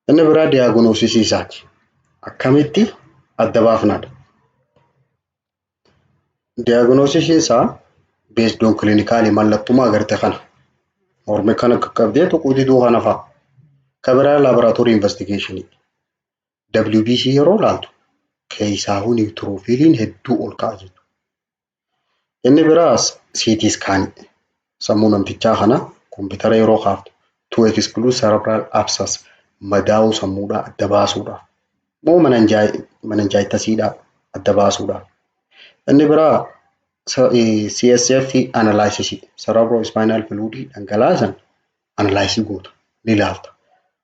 Inni biraa diagnosisii isaati. Akkamitti adda baafnaadha? Diagnosisiin isaa based on clinical, mallattuma agarte kana. Mormi kana qaqqabdee tuquu diduu kana fa'a. Ka biraa laboratory investigation. WBC yeroo laaltu keessaahuu neutrophiliin hedduu ol ka'a jechuudha. Inni biraas CT scan sammuu namtichaa kana kompiitara yeroo kaaftu, to exclude cerebral abscess, madaa'uu sammuudhaa adda baasuudhaaf. Moo meningitisiidha adda baasuudhaaf. Inni biraa CSF analysis, cerebrospinal fluid dhangala'aa analysis goota, ni ilaalta.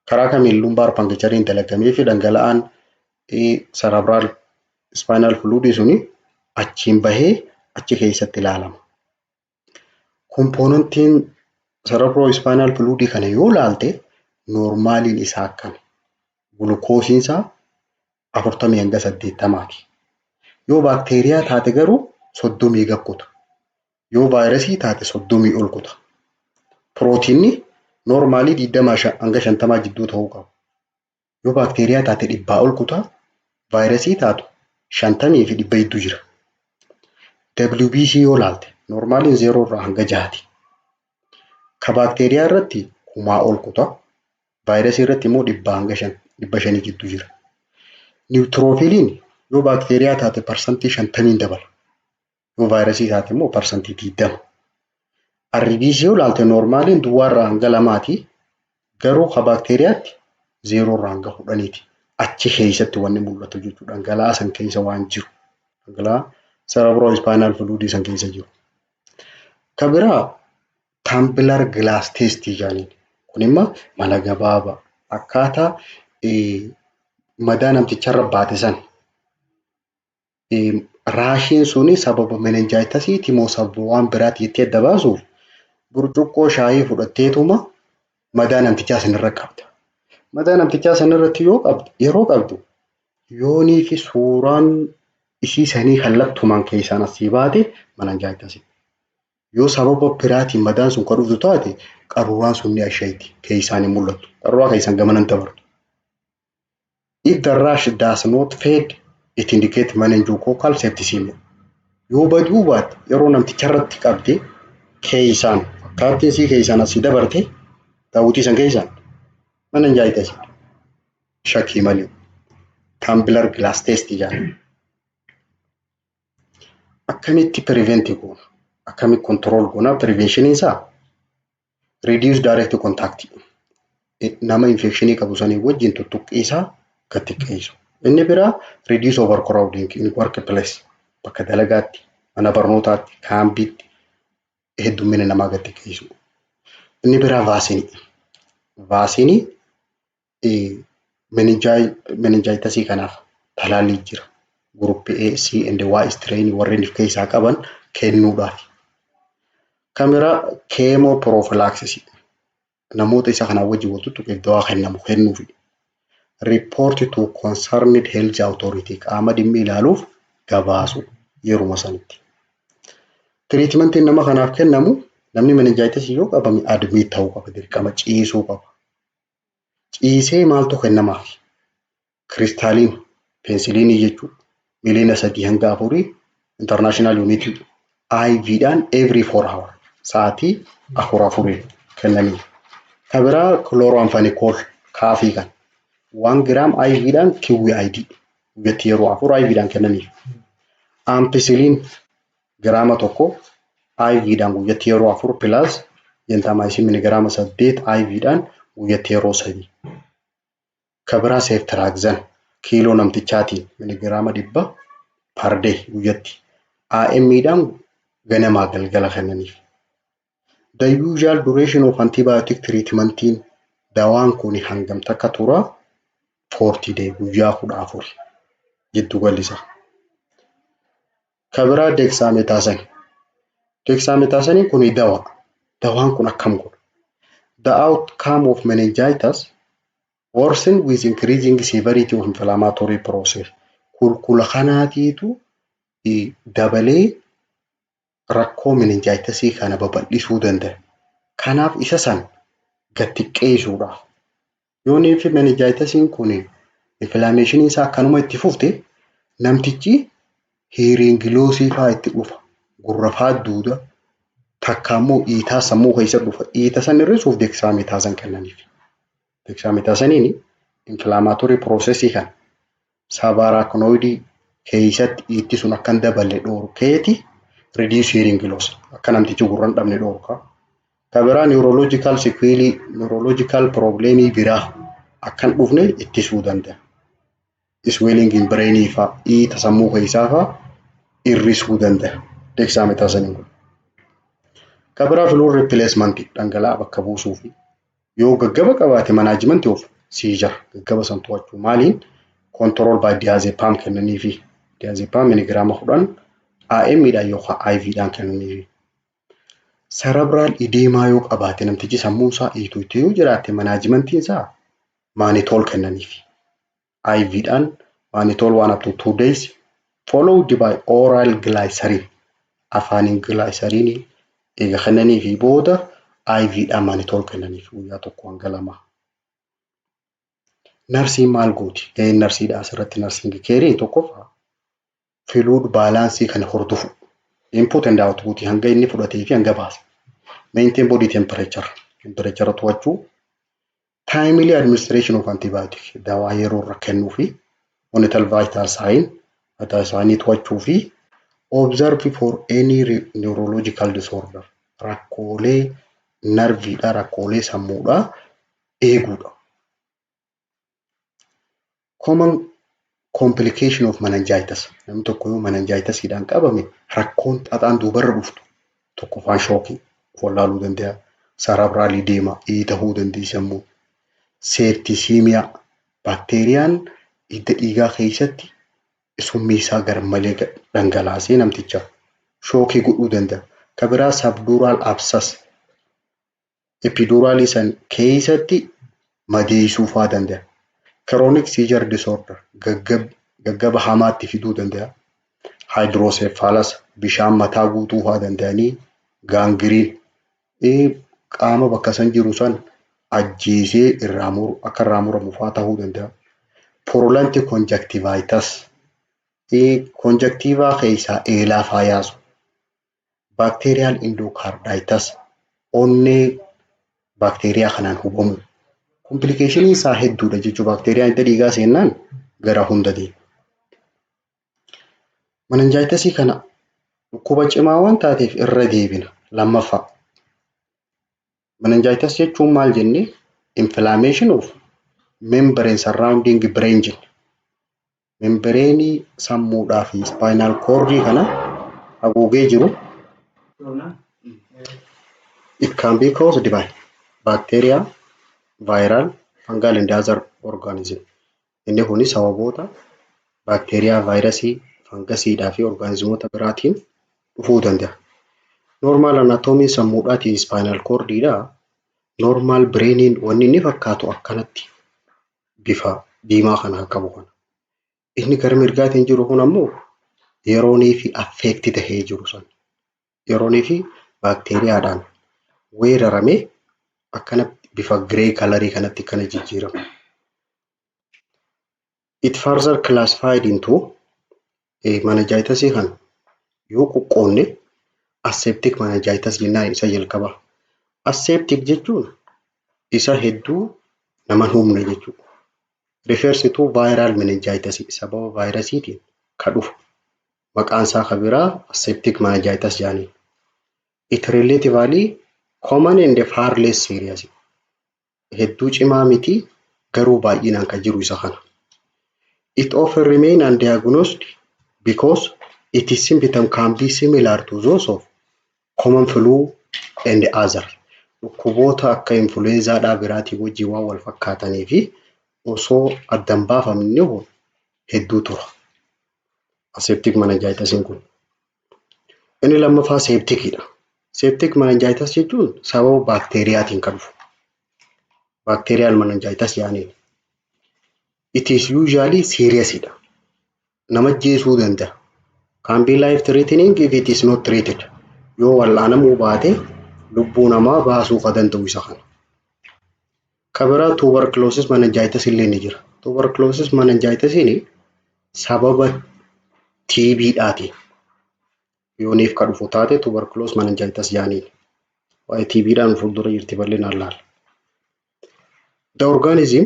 Karaa kamiin? Lumbar punctureiin dalagamee fi dhangala'aan cerebral spinal fluid suni achiin bahee achi keessatti ilaalama. Componentiin cerebrospinal fluid kana yoo ilaalte, normaliin isaa akkami? Glucoseiin isaa 40 hanga 80ti. Yoo baakteeriyaa taate garuu 30 gad kuta. Yoo vaayirasii taate 30 ol kuta. Pirootiinni normalii 20 hanga 50 jidduu ta'uu qaba. Yoo baakteeriyaa taate 100 ol kuta. Vaayirasii taatu 50 fi 100 jidduu jira. WBC yoo ilaalte, normaliin 0 irraa hanga 6ti. Ka baakteeriyaa irratti 1000 ol kuta. Vaayirasii irratti immoo 100 hanga 500 jidduu jira. Neutrophiliin yoo baakteeriyaa taate 50%n dabala. Yoo vaayirasii taate immoo 20%. RBC yoo ilaalte, normaliin duwwaarraa hanga 2ti. Garuu ka baakteeriyaatti 0 irraa hanga 10ti. Achi keessatti wanni mul'atu jechuudha. Dhangala'aa san keessa waan jiru. Dhangala'aa cerebrospinal fluidii san keessa jiru. Ka biraa tumbler glass testii jedhaniin. Kun immoo mala gabaabaa akkaataa madaa namticharra baate san rashiin suni sababa meningitisiiti moo sababa waan biraati jettee adda baasuuf burcuqqoo shaayii fudhatteetuma madaa namtichaa sanirra qabda. Madaa namtichaa sanirratti yoo qabdu, yeroo qabdu, yoonii fi suuraan isii sanii kallattumaan keessaan asii baate meningitisii. Yoo sababa biraatiin madaan sun kan dhuftu taate, qaruuraan sun ni ashayti, keessaan hin mul'attu. Qaruuraa keessaan gamanan dabartu. If the rash does not fade, it indicate meningococcal septicemia. Yoo baduu baatte, yeroo namticharratti qabde keessaan fakkaattiin sii keessaan asii dabarte daawwitii san keessaan, meningitis shakkii malee. Tumbler glass test jedhama. Akkamitti prevent goona? Akkamitti control goona? Prevention isaa reduce direct contact. Nama infectionii qabu sanii wajjin tuttuqqii isaa gad xiqqeessu. Inni biraa reduce overcrowding in workplace, bakka dalagaatti, mana barnootaatti, kaampiitti heddummina namaa gad xiqqeessu. Inni biraa vaccineii. Vaccineii meningitisii kanaaf talaallii jira. Group A, C and Y strain warreen of keessaa qaban kennuudhaaf. Kan biraa chemoprophylaxisii. Namoota isa kanaa wajjin wal tuttuqeef dawaa kennamu kennuufi. Report to concerned health authority, qaama dhimmi ilaaluuf gabaasu yeruma sanitti. Treatmentiin nama kanaaf kennamu, namni meningitisii yoo qabame admit ta'uu qaba, dirqama ciisuu qaba. Ciisee maaltu kennamaaf? Crystalline penicillinii jechuudha. Miliyoona 3 hanga 4 international unit IVdhaan every 4 hour, sa'aatii afur afuriin kennanii. Kan biraa chloramphenicol kaafii kan 1 gram IVdhaan QID, guyyatti yeroo afur IVdhaan kennaniif. Ampicillin giraama 1 IVdhaan guyyatti yeroo afur plus gentamicin miligiraama 8 IVdhaan guyyatti yeroo sadii. Kan biraa ceftriaxone kiiloo namtichaatiin miligiraama 100 per day guyyatti. IMdhaan ganamaa galgala kennaniif. The usual duration of antibiotic treatmentiin, dawaan kun hangam takka tura? 40 day, guyyaa 14 jiddu galli isaa. Kan biraa dexamethasone. Dexamethasone kun dawa. Dawaan kun akkam godha? The outcome of meningitis worsen with increasing severity of inflammatory process. Kulkula kanaatiitu dabalee rakkoo meningitisii kana babal'isuu danda'a. Kanaaf isa san gad xiqqeessuudhaaf. Yoo fi meningitisiin kun inflammationiin isaa akkanuma itti fufte, namtichi hearing lossii fa'aa itti dhufa. Gurra fa'aa duuda. Takka immoo iitaa sammuu keessa dhufa. Iita san hir'isuuf dexamethasone kennaniif. Dexamethasoneiin inflammatory processii kana subarachnoidii keessatti iitti sun akka hin daballe dhoorkeeti reduce hearing loss, akka namtichi gurra hin dhabne dhoorka. Kan biraa neurological sequelae, neurological problemii biraa akka hin dhufne ittisuu danda'a. Swelling in brainii fa'aa, dhiita sammuu keessaa fa'aa hir'isuu danda'a. Dexamethasone kun. Kan biraa fluid replacement, dhangala'aa bakka buusuu fi yoo gaggaba qabaate management of seizure, gaggaba san to'achuu. Maaliin? Control by diazepam kennaniifi, diazepam miligiraama 10 IM dhaan yookaan IV dhaan kennaniifi. Cerebral edema yoo qabaate, namtichi sammuun isaa iituutti yoo jiraatte, managementiin isaa mannitol kennaniifi. IV dhaan mannitol 1 up to 2 days followed by oral glycerin, afaaniin glycerin eega kennaniifi booda IV dhaan mannitol kennaniif guyyaa 1 hanga 2. Narsiin maal gooti? Gaheen narsiidha asirratti nursing careiin tokkoffaa fluid balanceii kana hordofu. Input and output, hanga inni fudhatee fi hanga baase. Maintain body temperature, temperature to'achuu. Timely administration of antibiotic, dawaa yeroo irra kennuu fi monitor vital sign, vital sign to'achuu fi observe for any neurological disorder, rakkoolee narviidha, rakkoolee sammuudha eeguudha. Common complication of meningitis: namni tokko yoo meningitisiidhaan qabame rakkoon xaxaan duubarra dhuftu tokkoffaan shockii, wallaaluu danda'a. Cerebral edema, ta'uu dandeessi sammuu. Septicemia, baakteeriyaan hidda dhiigaa keessatti summii isaa garmalee dhangalaasee namticha shockii godhuu danda'a. Kan biraa subdural abscess, epiduralii san keessatti madeessuu fa'aa danda'a. Chronic seizure disorder, gaggaba hamaatti fiduu danda'a. Hydrocephalus, bishaan mataa guutuu fa'aa danda'anii, gangrene, qaama bakka san jiru san ajjeesee irraa muru, akka irraa muramu fa'aa ta'uu danda'a. Purulent conjunctivitis, conjunctiva keessaa eelaa fa'aa yaasu. Bacterial endocarditis, onnee baakteeriyaa kanaan hubamu. Complicationii isaa hedduudha jechuudha. Baakteeriyaan hidda dhiigaa seennaan gara hunda deema. Meningitisii kana dhukkuba cimaa waan taateef irra deebina. Lammaffaa. Meningitis jechuun maal jennee? Inflammation of membrane surrounding brain jenna. Membraneii sammuudhaa fi spinal cordii kana haguugee jiru. It can be caused by bacteria, viral, fungal and other organism. Inni kuni sababoota baakteeriyaa, vaayirasii, fangasiidhaa fi orgaanizimoota biraatiin dhufuu danda'a. Normal anatomy sammuudhaatii spinal cordiidhaa. Normal brainiin wanni inni fakkaatu akkanatti bifa diimaa kana kan qabu kana. Inni gara mirgaatiin jiru kun ammoo yeroonii fi affect tahee jiru sana. Yeroonii fi baakteeriyaadhaan weeraramee akkanatti bifa grey colorii kanatti akkana jijjiirama. It further classified into meningitis kana yoo qoqqoodne aseptic meningitis jennaan isa jalqaba. Aseptic jechuun isa hedduu nama hin hubne jechuudha. Refers to viral meningitis, sababa vaayirasiitiin ka dhufu. Maqaan isaa kan biraa aseptic meningitis jedhaniin. It relatively common and far less serious. Hedduu cimaa miti, garuu baay'inaan kan jiru isa kana. It often remain undiagnosed because its symptom can be similar to those of common flu and other. Dhukkuboota akka influenzaadhaa biraatii wajjin waan wal fakkaatanii fi osoo adda hin baafamne hedduu tura. Aseptic meningitisiin kun. Inni lammaffaa septiciidha. Septic meningitis jechuun sababa baakteeriyaatiin kan dhufu. Bacterial meningitis jedhaniin. It is usually serious dha. Nama ajjeesuu danda'a. Can be life threatening if it is not treated. Yoo wal'aanamuu baate lubbuu namaa baasuu kan danda'u isa kana. Kan biraa tuberculosis meningitis illee ni jira. Tuberculosis meningitisiin sababa TBdhaatiin yooniif kan dhufu taate tuberculosis meningitis jedhaniin. Waa'ee TBdhaan fuuldura jirti, bal'inaan laalla. The organism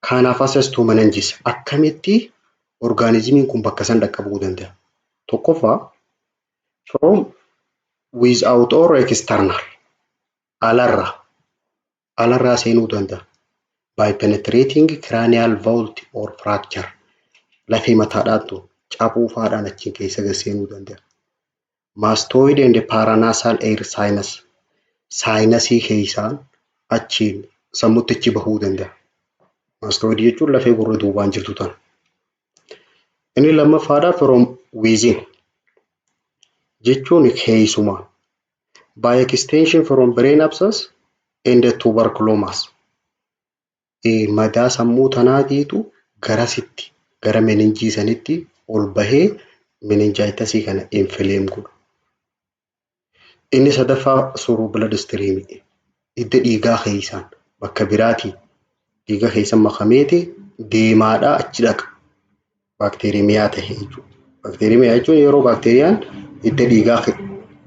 can have access to meninges. Akkamitti organismiin kun bakka san dhaqqabuu danda'a? Tokkoffaa, from without or external, alarraa seenuu danda'a. By penetrating cranial vault or fracture. Lafee mataadhaattu cabuu faadhaan achiin keessa gad seenuu danda'a. Mastoid and paranasal air sinus, sinusii keessaan achiin sammutti achi bahuu danda'a. Mastoid jechuun lafee gurra duubaan jirtu tana. Inni lammaffaadhaa from within jechuun keessumaa, by extension from brain abscess and tuberculomas. Madaa sammuu tanaatiitu garasitti, gara meninges sanitti ol bahee meningitisii kana inflame godha. Inni sadaffaa through blood stream, hidda dhiigaa keessaan bakka biraatii dhiiga keessa makameeti deemaadhaa achi dhaqa. Bacteremia ta'e jechuudha. Bacteremia jechuun yeroo baakteeriyaan hidda dhiigaa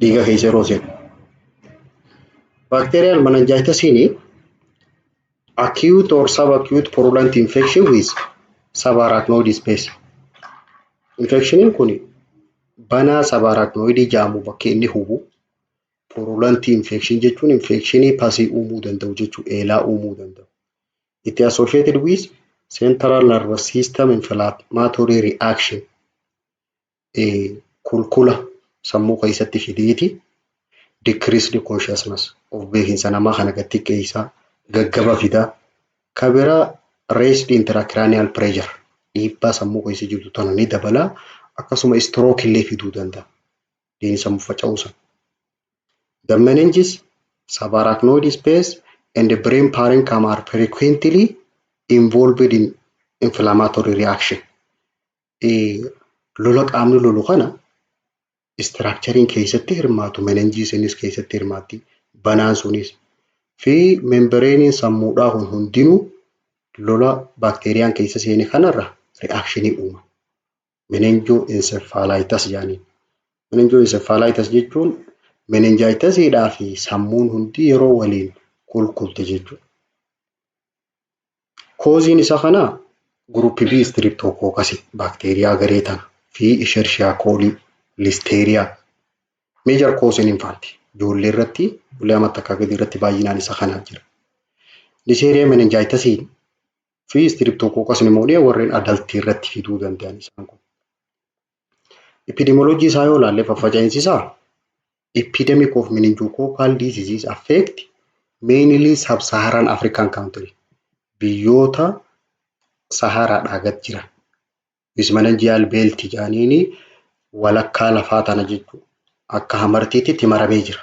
dhiiga keessa yeroo seenu. Bacterial meningitisiin acute or subacute purulent infection with subarachnoid space. Infectioniin kun banaa subarachnoid jedhamu bakki inni hubu, purulent infection jechuun infectionii pusii uumuu danda'u jechuudha. Eelaa uumuu danda'u. It associated with central nervous system inflammatory reaction. Kulkula sammuu keessatti fideeti decreased consciousness of beekinsa namaa kana gad xiqqeessaa, gaggaba fidaa. Ka biraa raised intracranial pressure, dhiibbaa sammuu keessa jirtu tana ni dabalaa, akkasuma stroke illee fiduu danda'a. Dhiigni sammuu faca'uu sana. The meninges, subarachnoid space and the brain parenchyma are frequently involved in inflammatory reaction. Lola qaamni lolu kana structureiin keessatti hirmaatu, meningesiinis keessatti hirmaatti, banaan sunis fi membraneiin sammuudhaa kun hundinuu lola baakteeriyaan keessa seene kanarra reactionii uuma. Meningoencephalitis jedhaniin. Meningoencephalitis jechuun meningitisiidhaa fi sammuun hundi yeroo waliin kulkulte jechuudha. Causeiin isa kanaa group B streptococcus, baakteeriyaa garee tana fi Escherichia coli, Listeria. Major cause in infant, ijoollee irratti, ijoollee amma takkaa gadi irratti baay'inaan isa kanaa jira. Neisseria meningitidis fi Streptococcus pneumoniae warreen adultii irratti fiduu danda'an isaan kun. Epidemiology isaa yoo ilaalle, faffaca'iinsi isaa, epidemic of meningococcal diseases affect mainly sub-Saharan African country, biyyoota Saharaadhaa gad jiran. Meningeal belt jedhaniini walakkaa lafaa tana jechuudha. Akka hamartiitti maramee jira.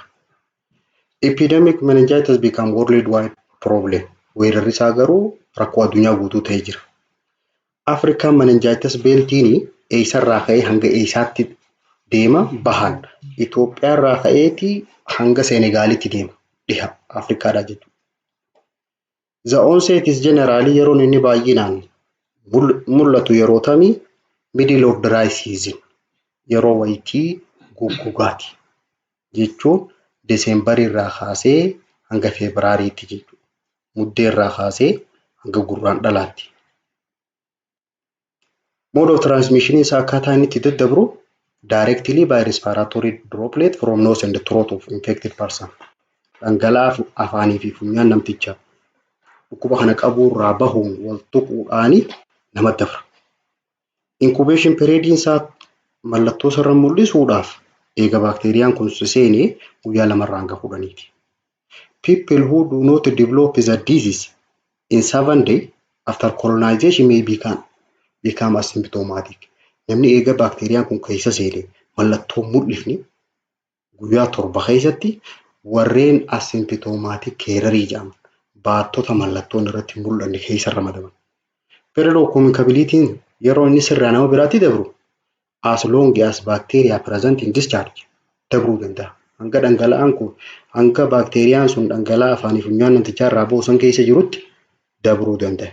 Epidemic meningitis become worldwide problem. Weerarri isaa garuu rakkoo addunyaa guutuu ta'ee jira. African meningitis beltiin eessarraa ka'ee hanga eessaatti deema? Bahan Itoophiyaarraa ka'eeti hanga Senegaalitti deema. Dhiha Afrikaadhaa jechuudha. The onset is generally, yeroon inni baay'inaan mul'atu yeroo tamii? Middle of dry season, yeroo wayitii goggogaati jechuun Decemberii irraa kaasee hanga Februaryitti jechuudha. Muddee irraa kaasee hanga Gurraandhalaatti. Mode of transmission isaa, akkaataa inni itti daddabru, directly by respiratory droplet from nose and throat of infected person. Dhangala'aa afaanii fi funyaan namticha dhukkuba kana qabuurraa bahuun wal tuquudhaani namatti dabra. Incubation period isaa, mallattoo sirra mul'isuudhaaf, eega baakteeriyaan kun seenee guyyaa 2rraa hanga 10ti. People who do not develop the disease in 7 days after colonization may become asymptomatic. Namni eega baakteeriyaan kun keessa seene mallattoo mul'ifne guyyaa 7 keessatti warreen asymptomatic carrierii jedhaman, baattota mallattoon irratti hin mul'anne keessa ramadaman. Period of communicability, yeroo inni sirraa nama biraatti dabru, as long as bacteria present in discharge dabruu danda'a. Hanga dhangala'aan kun, hanga baakteeriyaan sun dhangala'aa afaanii funyaan namtichaa irraa bahu san keessa jirutti dabruu danda'a.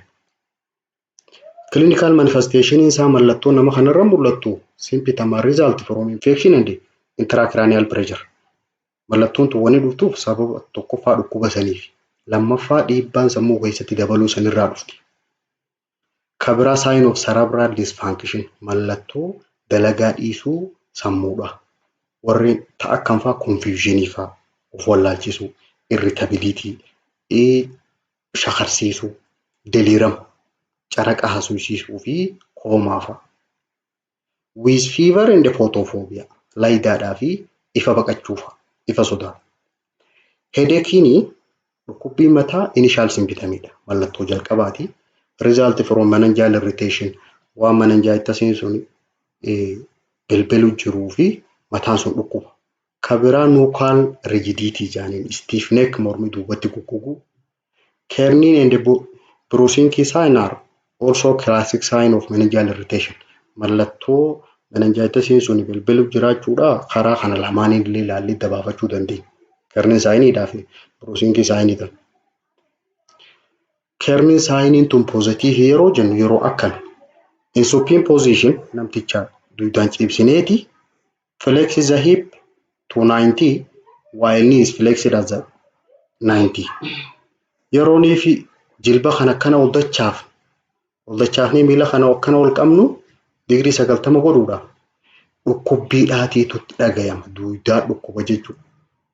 Clinical manifestation isaa, mallattoo nama kanarra mul'attu, symptom are result from infection and intracranial pressure. Mallattoon tun wanni dhuftuuf sababa tokkoffaa dhukkuba saniif, lammaffaa dhiibbaan sammuu keessatti dabaluu sanirraa dhufti. Ka biraa sign of cerebral dysfunction, mallattoo dalagaa dhiisuu sammuudha. Warreen ta'a akkam fa'aa? Confusionii fa'aa, of wallaalchisuu, irritability, shakarsiisuu, delirium, caraqa haasofsiisuu fi coma fa'a. With fever and photophobia, laayidaadhaa fi ifa baqachuufa, ifa sodaa. Headacheiin, dhukkubbiin mataa, initial symptomidha. Mallattoo jalqabaati. Result from meningeal irritation, waan meningitisiin sun bilbilu jiruu fi mataan sun dhukkuba. Ka biraa nuchal rigidity jedhaniin, stiff neck, mormi duubatti goggoguu. Kernig and Brudzinski sign are also classic sign of meningeal irritation. Mallattoo meningitisiin sun bilbilu jiraachuudha karaa kana lamaaniin illee ilaallee dabaafachuu dandeenya. Kernig signiidhaa fi Brudzinski signiidha. Kernig signiin tun positive yeroo jennu yeroo akkami? In supine position, namticha duudaan ciibsineeti, flex the hip to 90 while knee is flexed at the 90. Yeroonii fi jilba kana akkana ol dachaaf ol dachaafnee miila kana akkana ol qabnu digirii 90 godhuudha. Dhukkubbiidhaatiitu dhagayama. Duudaa dhukkuba jechuudha.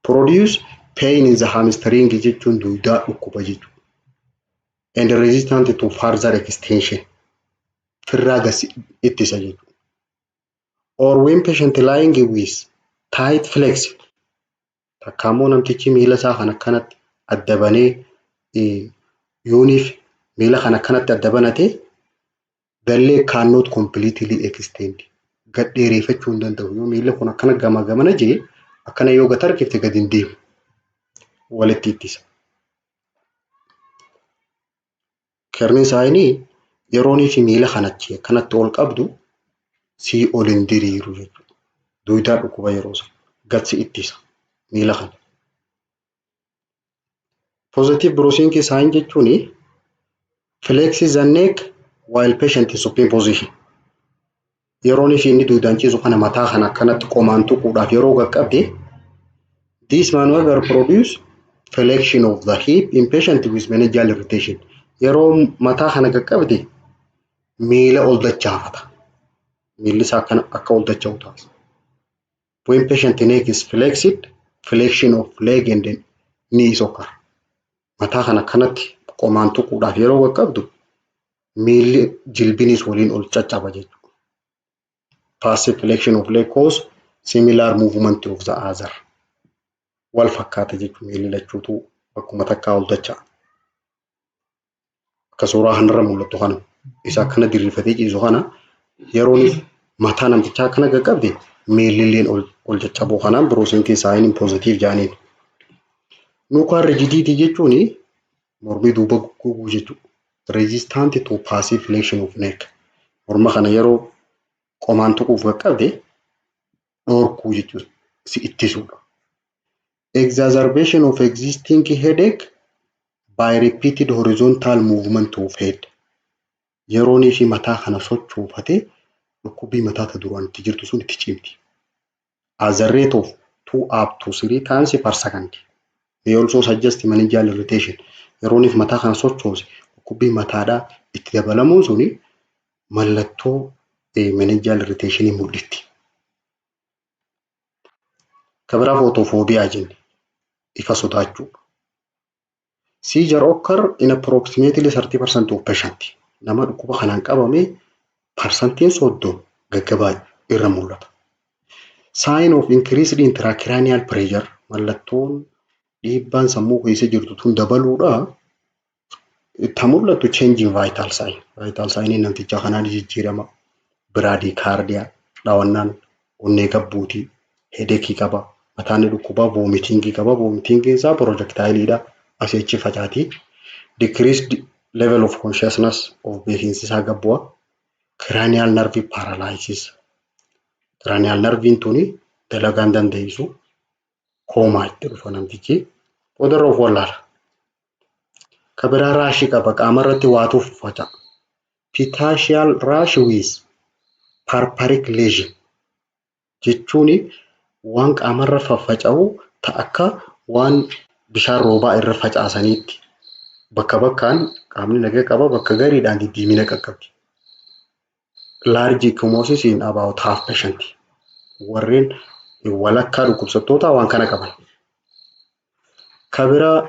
Produce pain in the hamstring jechuun duudaa dhukkuba jechuudha. And resistant to further extension. Firraa gas ittisa jechuudha. Or when patient lying with tight flex, takka immoo namtichi miila isaa kan akkanatti adda banee, yooniif miila kan akkanatti adda banatee, the leg cannot completely extend. Gad dheereeffachuu hin danda'u. Yoo miilli kun akkana gama gamana jee, akkana yoo gad harkifte gad hin deemu. Walitti ittisa. Kernig signii yeroonii fi miila kanatti akkanatti ol qabdu sii ol hin diriiru jechuudha. Duudaa dhukkuba yeroo sana. Gad si ittisa miila kana. Positive Brudzinski sign jechuun flex the neck while patient is supine position. Yeroon ishee inni duudaan ciisu kana mataa kana akkanatti qomaan tuquudhaaf yeroo qaqqabde, this maneuver produce flexion of the hip in patient with meningeal irritation. Yeroo mataa kana qaqqabde miila ol dachaafata. Miilli isaa akkana akka ol dacha'u taasisa. When patient neck is flexed, flexion of leg and knee is occur. Mataa kana akkanatti qomaan tuquudhaaf yeroo qaqqabdu miilli jilbinis waliin ol caccaba jechuudha. Passive flexion of leg cause similar movement of the other. Wal fakkaata jechuudha, miilli lachuutu bakkuma takkaa ol dacha'a. Akka suuraa kanarra mul'atu kana, isa akkana diriirfatee ciisu kana, yeroon mataa namtichaa akkana qaqqabde miillilleen ol caccabuu kanaan Brudzinski signiin positive jedhaniin. Nuchal rigidity jechuun mormii duuba goggoguu jechuudha. Resistant to passive flexion of neck. Morma kana yeroo qomaan tuquuf qaqqabde dhorkuu jechuudha. Si ittisuudha. Exacerbation of existing headache by repeated horizontal movement of head. Yeroonii fi mataa kana sochoofatee dhukkubbii mataa ta duraan itti jirtu sun itti cimti. At the rate of 2 up to 3 times per second. May also suggest meningeal irritation. Yerooniif mataa kana sochoose dhukkubbii mataadhaa itti dabalamuun suni mallattoo meningeal irritationii mul'isti. Ka biraa photophobia jenne, ifa sodaachuu. Seizure occur in approximately 30% of patient. Nama dhukkuba kanaan qabame 30% gaggabaa irra mul'ata. Sign of increased intracranial pressure, mallattoon dhiibbaan sammuu keessa jirtu tun dabaluudha. Ta mul'attu change in vital sign. Vital sign namtichaa kanaa ni jijjiirama. Bradycardia, dhawannaan onnee gabbuutii, headache qaba, mataan ni dhukkuba, vomitingii qaba. Vomitingiin isaa projectileidha. Asii achi facaatii. Decreased level of consciousness, of beekinsi isaa gad bu'a. Cranial nerve paralysis. Cranial nerviin tuni dalagaa hin dandeessu. Coma itti dhufa namtichi. Boodarra of wallaala. Ka biraa rashii qaba. Qaama irratti waatu faca'a. Petechial rash with purpuric lesion jechuun waan qaamarra faffaca'u ta akka waan bishaan roobaa irra facaasaniitti bakka bakkaan qaamni nagaa qaba, bakka gariidhaan diddiimina qaqqabdi. Large ecchymosis in about half patient. Warreen walakkaa dhukkubsattootaa waan kana qaban. Ka biraa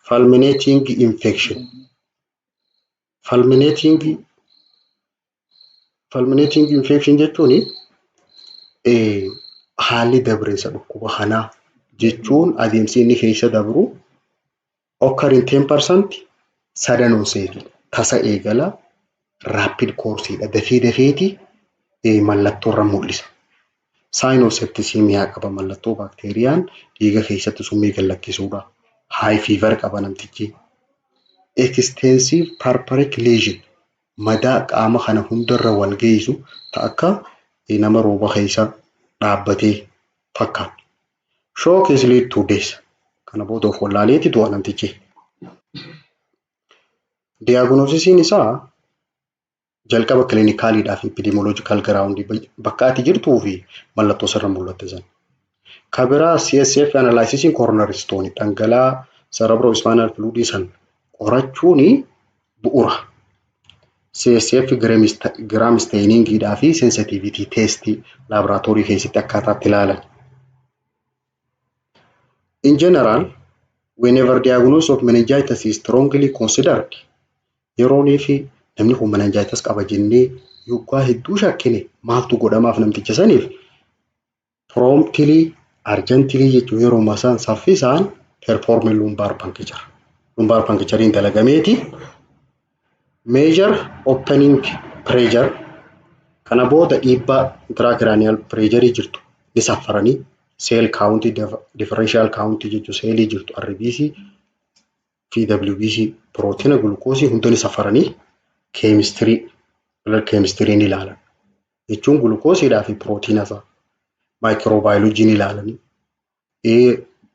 fulminating infection. Fulminating Fulminating infection jechuun haalli dabreensa dhukkuba kanaa jechuun adeemsi inni keessa dabru occur in 10% sudden onset, tasa eegala, rapid course dha, dafee dafeeti mallattoo irra mul'isa. Sign of septicemia qaba, mallattoo baakteeriyaan dhiiga keessatti summii gad lakkisuudha. High fever qaba namtichi. Extensive purpuric lesion, madaa qaama kana hundarra wal geessu ta akka nama rooba keessa dhaabbatee fakkaatu. Shock is lead to death. Kana booda of wallaaleeti du'a namtichi. Diagnosisiin isaa jalqaba clinicaliidhaa fi epidemiological groundii, bakka ati jirtuu fi mallattoo sirra mul'atte sana. Ka biraa CSF analysisiin cornerstone, dhangala'aa cerebrospinal fluidii san qorachuuni bu'uura. CSF gram stainingiidhaa fi sensitivity testii laaboraatoorii keessatti akkaataa itti ilaalan. In general, whenever diagnosis of meningitis is strongly considered, yeroonii fi namni kun meningitis qaba jennee yoggaa hedduu shakkine, maaltu godhamaaf namticha saniif? Promptly, urgently jechuun yeroo isaan saffisaan perform lumbar puncture. Lumbar puncturein dalagameeti measure opening pressure, kana booda dhiibbaa intracranial pressure jirtu ni saffaranii, cell count, differential count jechuun seelii jirtu, RBC fi WBC, pirootina, gulukoosii hunda ni saffaranii, chemistry, blood chemistry ni ilaalan. Jechuun gulukoosiidhaa fi pirootina isaa microbiology ni ilaalanii,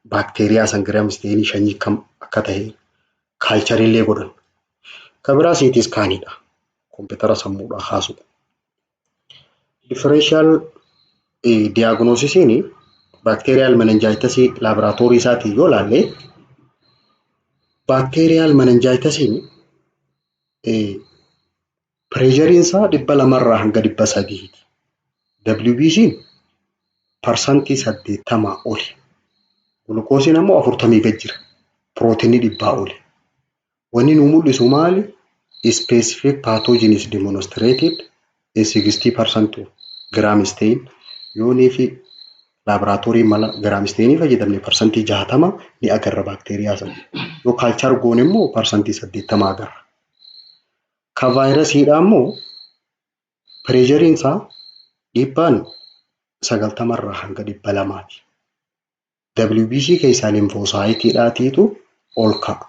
baakteeriyaa san gram stainii shanyii kam akka ta'e cultureillee godhan. Kan biraa CT scaniidha. Kompiitara sammuudhaa kaasu. Differential diagnosisiin bacterial meningitisii laaboraatoorii isaatiin yoo ilaalle, bacterial meningitisiin pressureiin isaa 200rraa hanga 300ti. WBC'n 80% oli. Gulukoosiin ammoo 40 gad jira. Pirootinii 100 oli. Wanni nu mul'isu maali? Specific pathogen is demonstrated in 60% of gram stain. Yoonii fi laaboraatoorii mala gram stainii fayyadamne 60% ni agarra baakteeriyaa sana. Yoo culture goone immoo 80% agarra. Ka vaayirasiidhaa immoo pressureiin isaa dhiibbaan 90rraa hanga 200ti. WBC keessaa lymphocyteiidhaatiitu ol ka'a.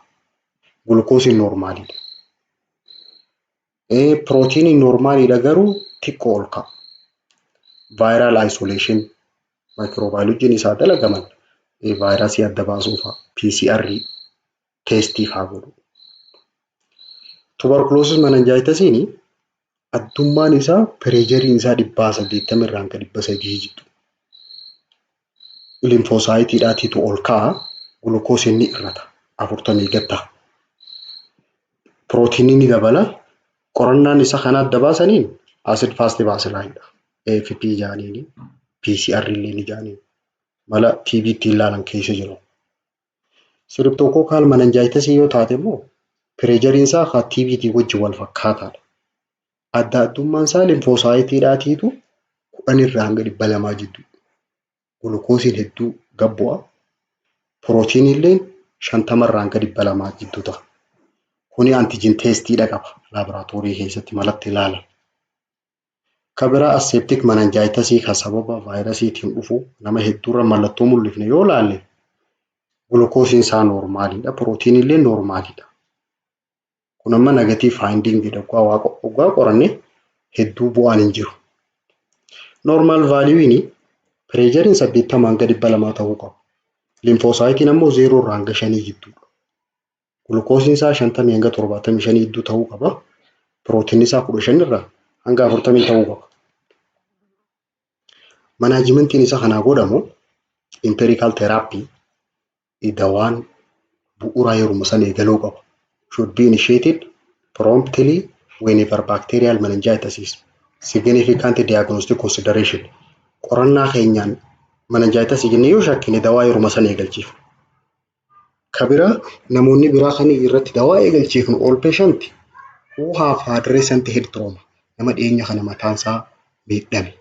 Gulukoosiin normaliidha. Pirootiiniin normaliidha, garuu xiqqoo ol ka'a. Viral isolation, microbiologyn isaa dalagaman vaayirasii adda baasuu fa'a, PCR testii fa'aa godhu. Tuberculosis meningitisiin addummaan isaa pressureiin isaa 180rraa hanga 300 jiru. Lymphocyteiidhaatiitu ol ka'a. Gulukoosiin ni hir'ata. 40 gad ta'a. Pirootinii ni dabala. Qorannaan isa kana adda baasaniin acid fast bacilliidha. AFB jaaniini PCR illee ni jaaniin. Mala TB ittiin ilaalan keessa jiru. Streptococcal meningitisii yoo taate immoo pressureiin isaa kan TBT wajjin wal fakkaataadha. Adda addummaan isaa lymphocyteiidhaatiitu 10rraa hanga 200 jidduu. Gulukoosiin hedduu gad bu'a. Pirootinii illee 50rraa hanga 200 jidduu ta'a. Kuni antigen testiidha qaba laaboraatoorii keessatti malatti ilaalan. Kan biraa aseptic meningitisii kan sababa vaayirasiitiin dhufu nama hedduurra mallattoo mul'ifne yoo ilaalle, gulukoosiin isaa normaliidha. Pirootinii illee normaliidha. Kun amma negative findingidha. Waggaa qoranne hedduu bu'aan hin jiru. Normal valueiin pressureiin 80 hanga 200 ta'uu qaba. Lymphocyteiin ammoo 0rraa hanga 5 gidduudha. Gulukoosiin isaa 50 hanga 75 gidduu ta'uu qaba. Pirootinii isaa 15 irraa hanga 40 ta'uu qaba. Managementiin isa kanaa godhamu empirical therapy, dawaan bu'uuraa yeruma sana eegaluu qaba. Should be initiated promptly whenever bacterial meningitis is significant diagnostic consideration. Qorannaa keenyaan meningitis jennee yoo shakkine dawaa yeruma sana eegalchiifna. Ka biraa namoonni biraa kan irratti dawaa eegalchiifnu all patient who have had recent head trauma, Nama dhiyeenya kana mataansaa miidhame.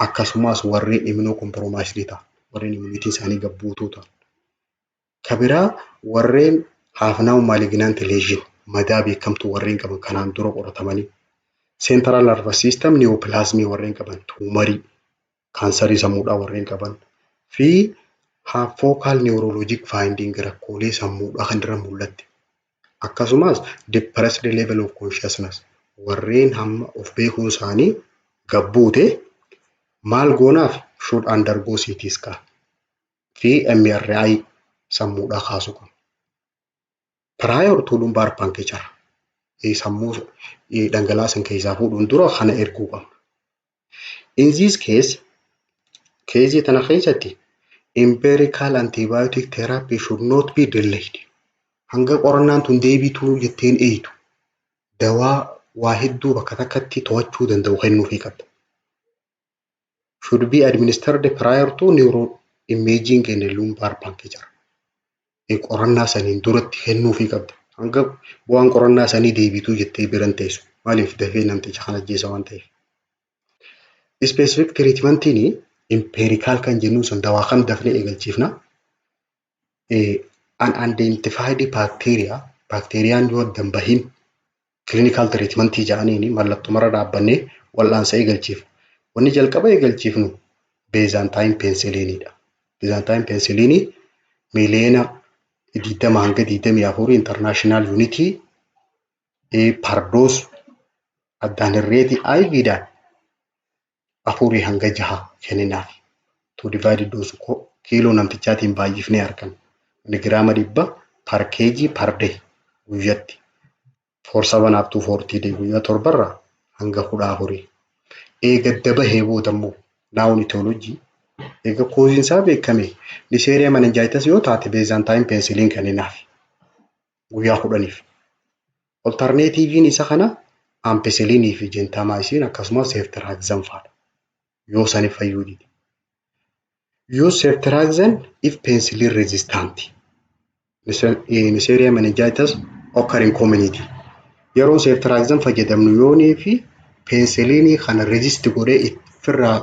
Akkasumas warreen immunocompromised ta'an, warreen immunityn isaanii gad buutuu ta'an. Ka biraa warreen have known malignant lesion, madaa beekamtuu warreen qaban kanaan dura qoratamanii. Central nervous system neoplasmii warreen qaban, tumorii kaansarii sammuudhaa warreen qaban fi have focal neurologic finding, rakkoolee sammuudhaa kan irra mul'atte. Akkasumas depressed level of consciousness, warreen hamma of beekuun isaanii gad buute maal goonaaf should undergo CT scan fi MRI sammuudhaa kaasuu qabna. Prior to lumbar puncture, sammuu dhangala'aa san keessaa fuudhuun dura kana erguu qabna. In this case, caseii tana keessatti empirical antibiotic therapy should not be delayed. Hanga qorannaan tun deebituu jetteen eeytu dawaa waa hedduu bakka takkatti to'achuu danda'u kennuufii qabda. Should be administered prior to neuroimaging and lumbar puncture. Qorannaa saniin duratti kennuufii qabda. Hanga bu'aan qorannaa sanii deebituu jettee biran teessu. Maaliif dafee namticha kana ajjeesa waan ta'eef. Specific treatmentiin empirical kan jennuun sun dawaa kam dafnee eegalchiifna? Unidentified bacteria, baakteeriyaan yoo adda hin bahin clinical treatmentii jedhaniini mallattumarra dhaabbannee wal'aansa eegalchiifna. Wanni jalqaba eegalchiifnu benzathine penicilliniidha. Benzathine penicillinii 20 hanga 24 international unitii per dose addaan hirreeti IVdhaan 4 hanga 6 kenninaaf. To divide dose kiiloo namtichaatiin baay'ifnee arganna. Miligiraama 100 per kg per day guyyatti. For 7 up to 40 day, guyyaa 7rraa hanga 14. Eega adda bahee booda immoo known etiology, eega causeiin isaa beekame, Neisseria meningitis yoo taate benzathine penicillin kenninaaf guyyaa 10f. Alternativeiin isa kana ampicillinii fi gentamicin akkasumas ceftriaxone fa'adha. Yoo saniif fayyuu dide. Use ceftriaxone if penicillin resistant. Neisseria meningitis occur in community. Yeroo ceftriaxone fayyadamnu yoonii fi penicillinii kana resist godhee ofirraa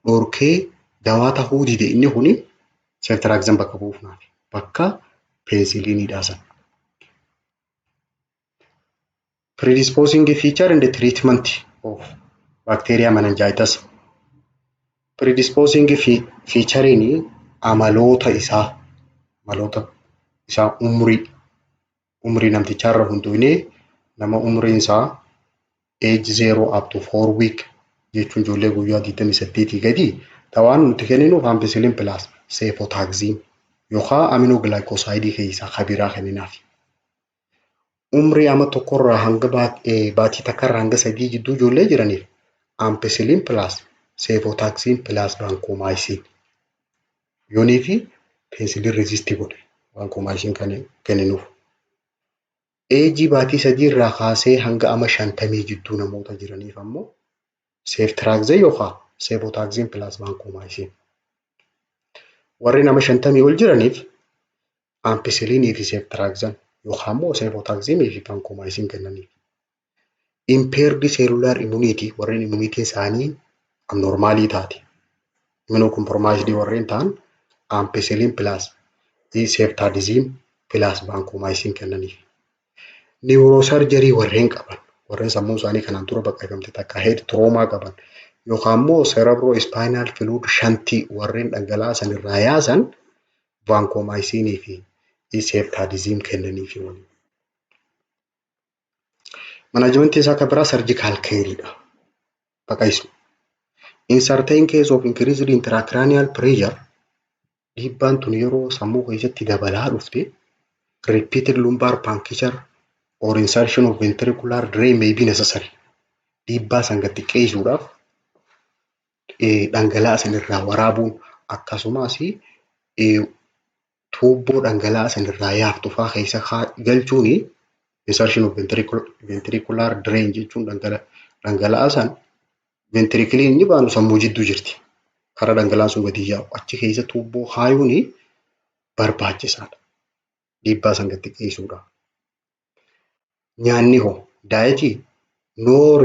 dhorkee dawaa tahuu dide inni kuni ceftriaxone bakka buufnaaf. Bakka penicilliniidhaa sana. Predisposing feature and the treatment of bacteria meningitis. Predisposing featurein amaloota isaa umurii namtichaa irra hundoofnee nama umriin isaa age 0 up to 4 week jechuun ijoollee guyyaa 28 gadi dawaan nuti kenninuuf ampicillin plus cefotaxime yookaan aminoglycosideii keessaa kan biraa kenninaaf. Umrii ama tokkorraa hanga baatii takkarraa hanga 3 jidduu ijoollee jiraniif ampicillin plus cefotaxime plus vancomycin. Yoonii fi penicillin resistii godhe vancomycin kan kenninuuf. Ageii baatii 3 irraa kaasee hanga ama 50 jidduu namoota jiraniif ammoo ceftriaxone yookaan cefotaxime plus vancomycin. Warri nama 50 ol jiraniif ampicillinii fi ceftriaxone yookaan immoo cefotaximii fi vancomycin kennaniif. Impaired cellular immunity, warreen immunityn isaanii abnormalii taate, immunocompromised warreen ta'an ampicillin plus ceftazidime plus vancomycin kennaniif. Neurosurgery warreen qaban, warreen sammuun isaanii kanaan dura baqaqfamte takka head trauma qaban yookaan immoo cerebrospinal fluid shuntii warreen dhangala'aa san irraa yaasan vancomycinii fi ceftazidime kennaniifi waliin. Managementii isaa kan biraa surgical careiidha. Baqaqsu. In certain case of increased intracranial pressure, dhiibbaan tun yeroo sammuu keessatti dabalaa dhufte, repeated lumbar puncture or insertion of ventricular drain may be necessary. Dhiibbaa san gad xiqqeessuudhaaf dhangala'aa san irraa waraabuun akkasumas tuubboo dhangala'aa san irraa yaaftu fa'aa keessa galchuuni. Insertion of ventricular drain jechuun dhangala'aa san ventricleiin inni baanu sammuu jidduu jirti. Karaa dhangala'aan sun gadi yaa'u achi keessa tuubboo kaayuuni barbaachisaadha. Dhiibbaa san gad xiqqeessuudhaaf. Nyaanni hoo, dietii No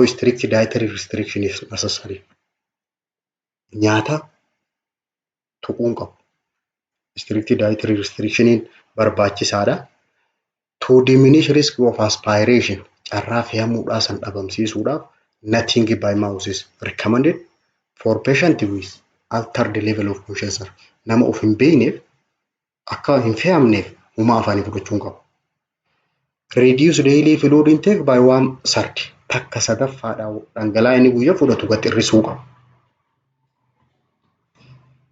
strict dietary restriction is necessary. Nyaata tuquu hin qabu. Strict dietary restrictioniin barbaachisaadha. To diminish risk of aspiration, carraa fe'amuudhaa san dhabamsiisuudhaaf, nothing by mouth is recommended for patient with altered level of consciousness. Nama of hin beekneef akka hin fe'amneef humaa afaanii fudhachuu hin qabu. Reduce daily fluid intake by one third. Takka sadaffaadhaan dhangala'aa inni guyyaa fudhatu gad hir'isuu qaba.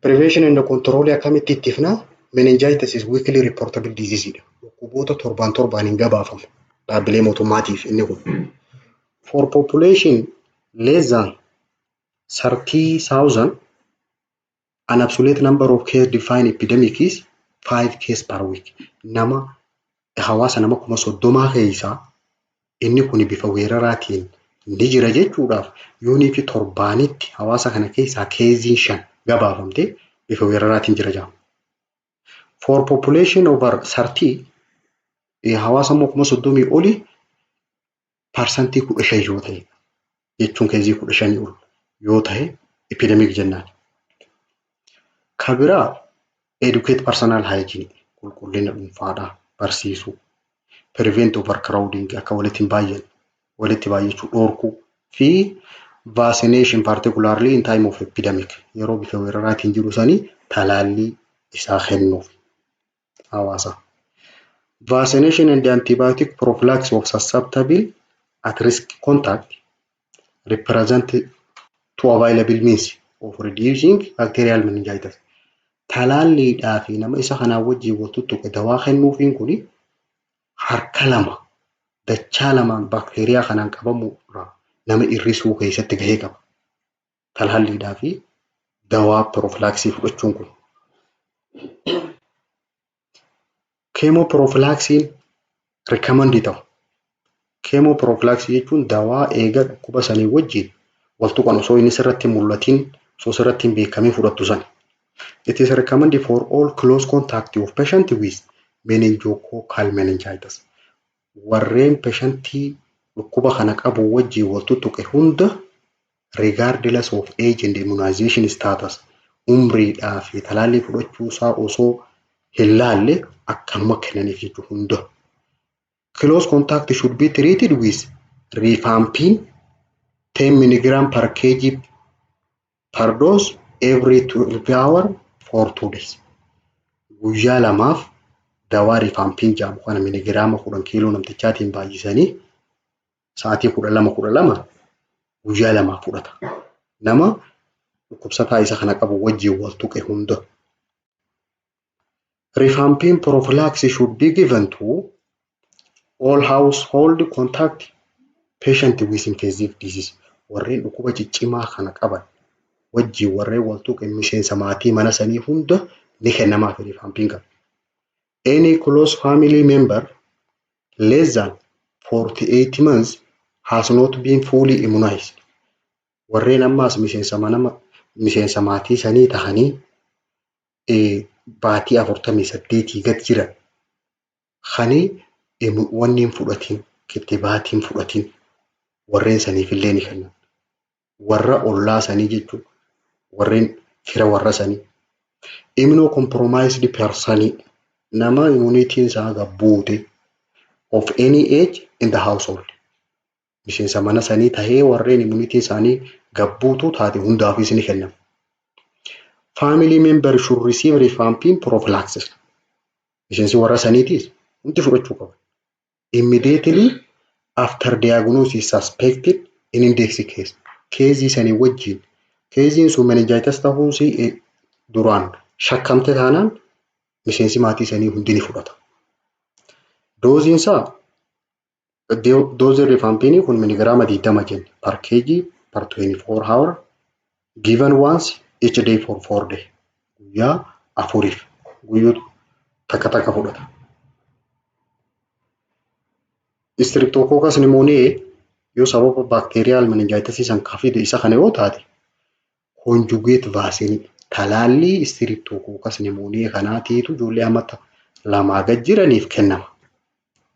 Prevention and control akkamitti ittifnaa? Meningitis is weekly reportable disease dha. Dhukkuboota torbaan torbaan hin gabaafamu dhaabbilee mootummaatiif inni kun. For population less than 30,000, an absolute number of case defined epidemic is 5 case per week. Nama hawaasa nama 30,000 keessaa inni kun bifa weeraraatiin ni jira jechuudhaaf, yoonii fi torbaanitti hawaasa kana keessaa caseiin shan gabaafamte bifa weeraraatiin jira jedhama. For population over 30, hawaasa immoo 30,000 olii, 15% yoo ta'e, jechuun caseii 15 ol yoo ta'e, epidemic jennaan. Ka biraa educate personal hygiene, qulqullina dhuunfaadhaa barsiisuu, prevent overcrowding, akka walitti hin baay'anne, walitti baay'achuu dhorkuu, fi vaccination, particularly in time of epidemic, yeroo bifa weeraraatiin jiru sanii talaallii isaa kennuuf hawaasa. Vaccination and antibiotic prophylaxis of susceptible at risk contact represent two available means of reducing bacterial meningitis. Talaalliidhaa fi nama isa kanaan wajjin wal tuttuqe dawaa kennuufiin kuni harka lama, dachaa lamaan baakteeriyaa kanaan qabamuurraa nama hir'isuu keessatti gahee qaba. Talaalliidhaa fi dawaa prophylaxis fudhachuun kun. Chemoprophylaxisiin recommend ta'u. Chemoprophylaxis jechuun dawaa eega dhukkuba sanii wajjin wal tuqan osoo inni sirratti hin mul'atin, osoo sirratti hin beekamin fudhattu sana. It is recommended for all close contact of patient with meningococcal meningitis. Warreen patientii dhukkuba kana qabu wajjin wal tuttuqe hunda, regardless of age and immunization status, umriidhaa fi talaallii fudhachuu isaa osoo hin laalle akkanuma kennaniif jechuudha hunda. Close contact should be treated with rifampin 10 mg per kg per dose every 12 hour for 2 days. Guyyaa lamaaf dawaa rifampin jedhamu kana miligiraama 10 kiiloo namtichaatiin baay'isanii sa'aatii 12 12 guyyaa lamaaf fudhata. Nama dhukkubsataa isa kana qabu wajjin wal tuqe hunda. Rifampin prophylaxis should be given to all household contact patient with infectious disease. Warreen dhukkuba ciccimaa kana qaban wajjin warreen wal tuqe miseensa maatii mana sanii hunda ni kennamaaf rifampin kana. Any close family member less than 48 months has not been fully immunized. Warreen ammaas miseensa mana miseensa maatii sanii tahanii baatii 48 gad jiran kanii wanni hin fudhatin, kittibaatii hin fudhatin, warreen saniif illee ni kennan. Warra ollaa sanii jechuudha. Warreen fira warra sanii. Immunocompromised person, nama immunityiin isaa gad buute, of any age in the household. Miseensa mana sanii tahee warreen immunityiin isaanii gad buutuu taate hundaafis ni kennama. Family member should receive rifampin prophylaxis. Miseensi warra saniitiis hundi fudhachuu qabu. Immediately after diagnosis suspected in index case. Caseii sanii wajjin caseiin sun meningitis ta'uunsii duraan shakkamte taanaan miseensi maatii sanii hundi ni fudhata. Doseiin isaa, doseiin rifampinii kun miligiraama 20 jenne per kg per 24 hour, given once each day for 4 day. Guyyaa afuriif guyyuu takka takka fudhata. Streptococcus pneumoniae yoo sababa bacterial meningitis san ka fide isa kana yoo taate, conjugate vaccine, talaallii Streptococcus pneumoniae kanaatiitu ijoollee amata 2 gad jiraniif kennama.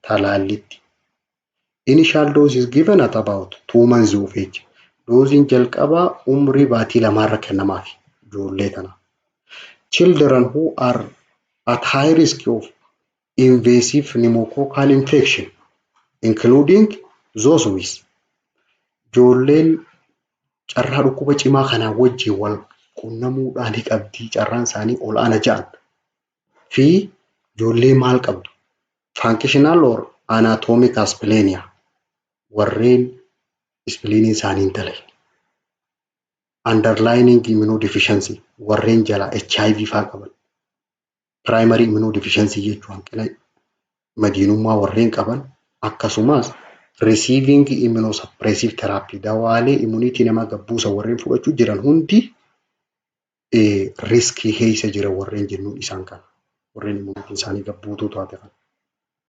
Talaallitti. Initial dose is given at about 2 months of age. Dooziin jalqabaa umrii baatii 2rra kennamaaf ijoollee tana. Children who are at high risk of invasive pneumococcal infection, including those with, ijoolleen carraa dhukkuba cimaa kanaa wajjin wal qunnamuudhaan qabdii carraan isaanii ol aana ja'an fi ijoollee maal qabdu, functional or anatomic asplenia, warreen spleeniin isaanii hin dalagne, underlying immunodeficiency, warreen jala HIV faa qaban, primary immunodeficiency jechuun hanqina madiinummaa warreen qaban, akkasumas receiving immunosuppressive therapy, dawaalee immunity namaa gabbuusan warreen fudhachuu jiran hundi riskii keessa jira warreen jennuun isaan kana, warreen immunity isaanii gabbuutuu taate kana.